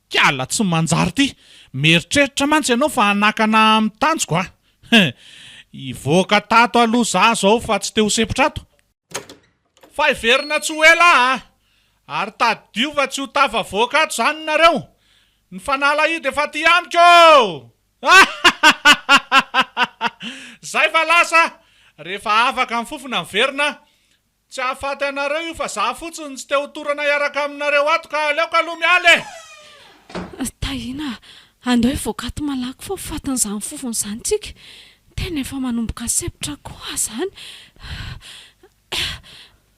Kiala tsy manjary ity! Mieritreritra mantsy ianao fa hanakana ahy amin'ny tanjoko a! Hivoaka tato aloha za zao fa tsy te ho sempotra ato. Fa hiverina tsy ho ela aho a! Ary tadidio fa tsy ho tafavoaka ato izany nareo! Ny fanalahidy efa aty amiko ô! Zay fa lasa! Rehefa afaka ny fofona miverina aho. Tsy hahafaty anareo io fa za fotsiny tsy te ho torana hiaraka aminareo ato ka aleoko aloha miala e! Tahiana a! Andao hivoaka ato malaky fa ho fatin'izany fofona izany tsika. Tena efa manomboka sempotra koa aho izany.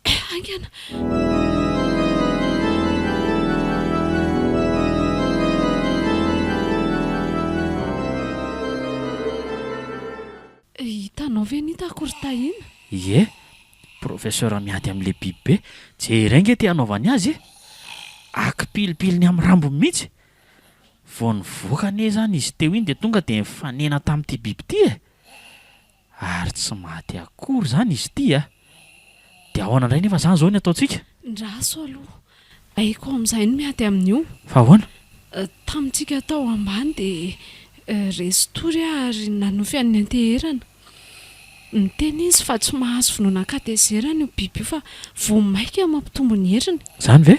Haingana! Hitanao ve ny hitako ry Tahiana? Ie, professeur miady amin'ilay biby be, jereo ange ty hanaovany azy e! Akipilipiliny amin'ny rambony mihitsy! Vao nivoaka anie izany izy teo iny dia tonga dia nifanena tamin'ity biby ity e! Ary tsy maty akory izany izy ity a! Dia ahoana indray nefa izany izao ny ataontsika? Ndraso aloha. Haiko amin'izay ny miady amin'io. Fa ahoana? Tamintsika tao ambany dia resy tory aho ary nanofy an'i nianteherana. Niteny izy fa tsy mahazo vonoina an-katezerana io biby io fa vao mainka mampitombo ny heriny. Izany ve?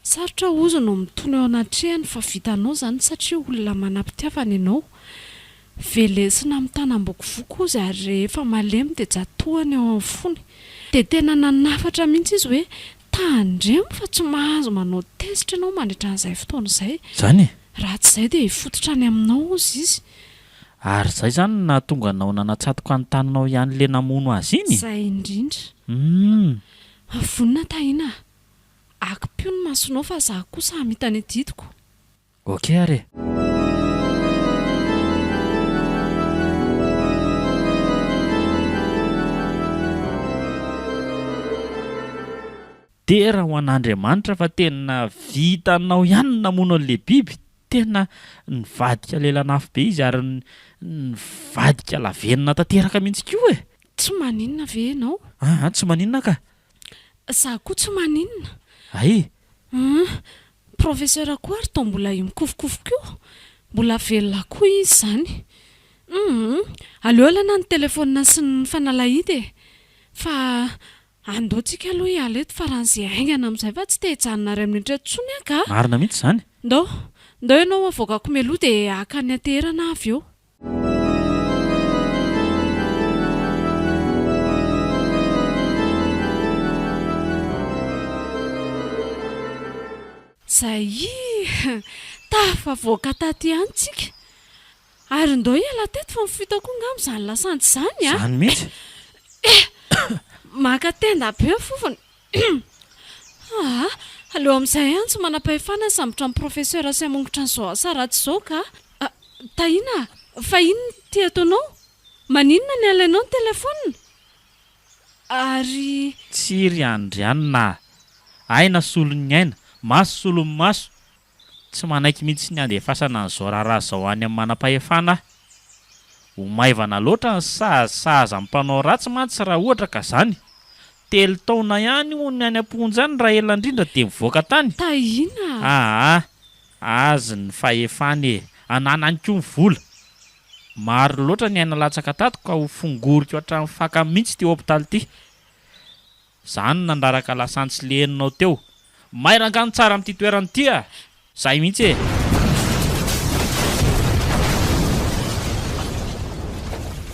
Sarotra hozy no mitony eo anatrehany fa vitanao izany satria olona manam-pitiavana ianao. Velesina amin'ny tanam-bokovoko hozy ary rehefa malemy dia tsatohany eo amin'ny fony. Dia tena nanafatra mihitsy izy hoe tandremo fa tsy mahazo manao tezitra ianao mandritra an'izay fotoana izay. Izany e? Raha tsy izay dia hifototra any aminao hozy izy. Ary izay izany no nahatonga anao nanatsatoka ny taninao ihany le namono azy iny? Izay indrindra. Humm. Vonona Tahiana a! Akipio ny masonao fa za kosa hamita ny adidiko. Ok ary e! Dera ho an'Andriamanitra fa tena vitanao ihany ny namono an'ilay biby, tena nivadika lelan'afo be izy ary nivadika lavenona tanteraka mihitsy koa e! Tsy maninona ve ianao? Aa tsy maninona ka! Za koa tsy maninona. Hay! Hum, professeur koa ary toa mbola io mikofokofoka io? Mbola velona koa izy izany. Hum, aleo alaina ny telephone sy ny fanalahidy e! Fa andao tsika aloha hiala eto faran'izay haingana amin'izay fa tsy te hijanona ary amin'ny hatreto intsony aho ka! Marina mihitsy izany. Ndao, ndao ianao avoakako mialoha dia haka ny anteherana aho avy eo. Zay tafavoaka taty ihany tsika. Ary ndao hiala teto fa mifita koa angamba izany lasantsy izany a! Izany mihitsy. Maka tenda be ny fofony. Aa! Aleo amin'izay ihany tsy manam-pahefana hisambotra an'i Professeur sy hamongotra an'izao asa ratsy izao ka! Tahiana a! Fa inona ity ataonao? Maninona ny alainao ny telefaonina? Ary. Tsia ry Andrianina a! Aina solon'ny aina, maso solon'ny maso! Tsy manaiky mihitsy ny handefasana an'izao raharaha izao any amin'ny manam-pahefana aho. Ho maivana loatra ny sazy sahaza ny mpanao ratsy mantsy raha ohatra ka izany. Telo taona ihany hono ny any am-ponja any raha ela indrindra dia mivoaka tany. Tahiana a! Aa! Azy ny fahefana e! Ananany koa ny vola. Maro loatra ny aina latsaka tato ka ho fongoriko hatramin'ny fakany mihitsy ity hopitaly ity. Za no nandraraka lasantsy le henonao teo. May rangah ny tsara amin'ity toerana ity a! Zay mihitsy e!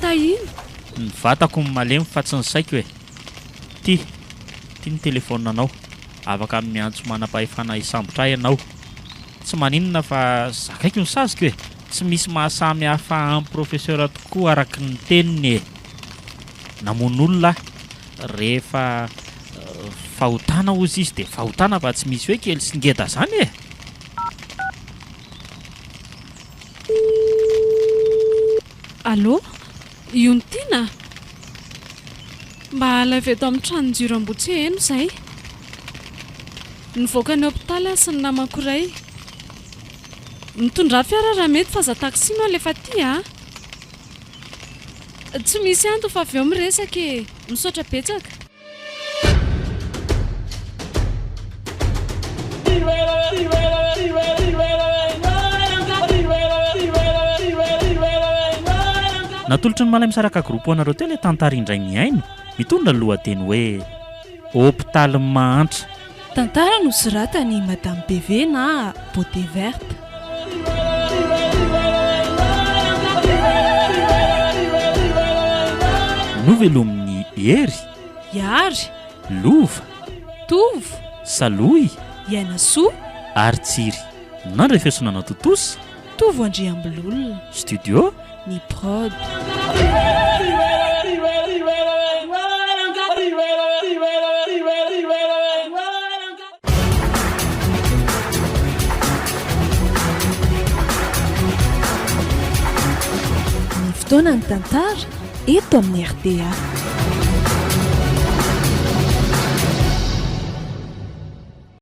Tahiana. Ny vatako no malemy fa tsy ny saiko e! Ty, ty ny telefaoninanao. Afaka miantso manam-pahefana hisambotra ahy ianao. Tsy maninona fa zakaiko ny saziko e! Tsy misy mahasamy hafa an'i Professeur tokoa araka ny teniny e! Namono olona aho. Rehefa fahotana hozy izy dia fahotana fa tsy misy hoe kely sy ngeda zany e! Allô, Iontiana a! Mba alaivo eto amin'ny tranon-jiro Ambohitreheno izay. Nivoaka ny hopitaly aho sy ny namako iray. Mitondrà fiara raha mety fa aza taxi no alefa aty a! Tsy misy antony fa avy eo miresaka e! Misaotra betsaka. Natolotry ny Malaimisaraka Group ho anareo teo ilay tantara indray mihaino, mitondra ny lohateny hoe Hopitalin'ny mahantra. Tantara nosoratan'i Madame BV na Beauté Verte. Novelomin'i Hery. Hiary. Lova. Tovo. Salohy. Iainasoa. Ary Tsiry. Nandrefesina natontosa. Tovo Andriambilolona. Studio. Ny prod. Ny fotoana ny tantara eto amin'ny rta.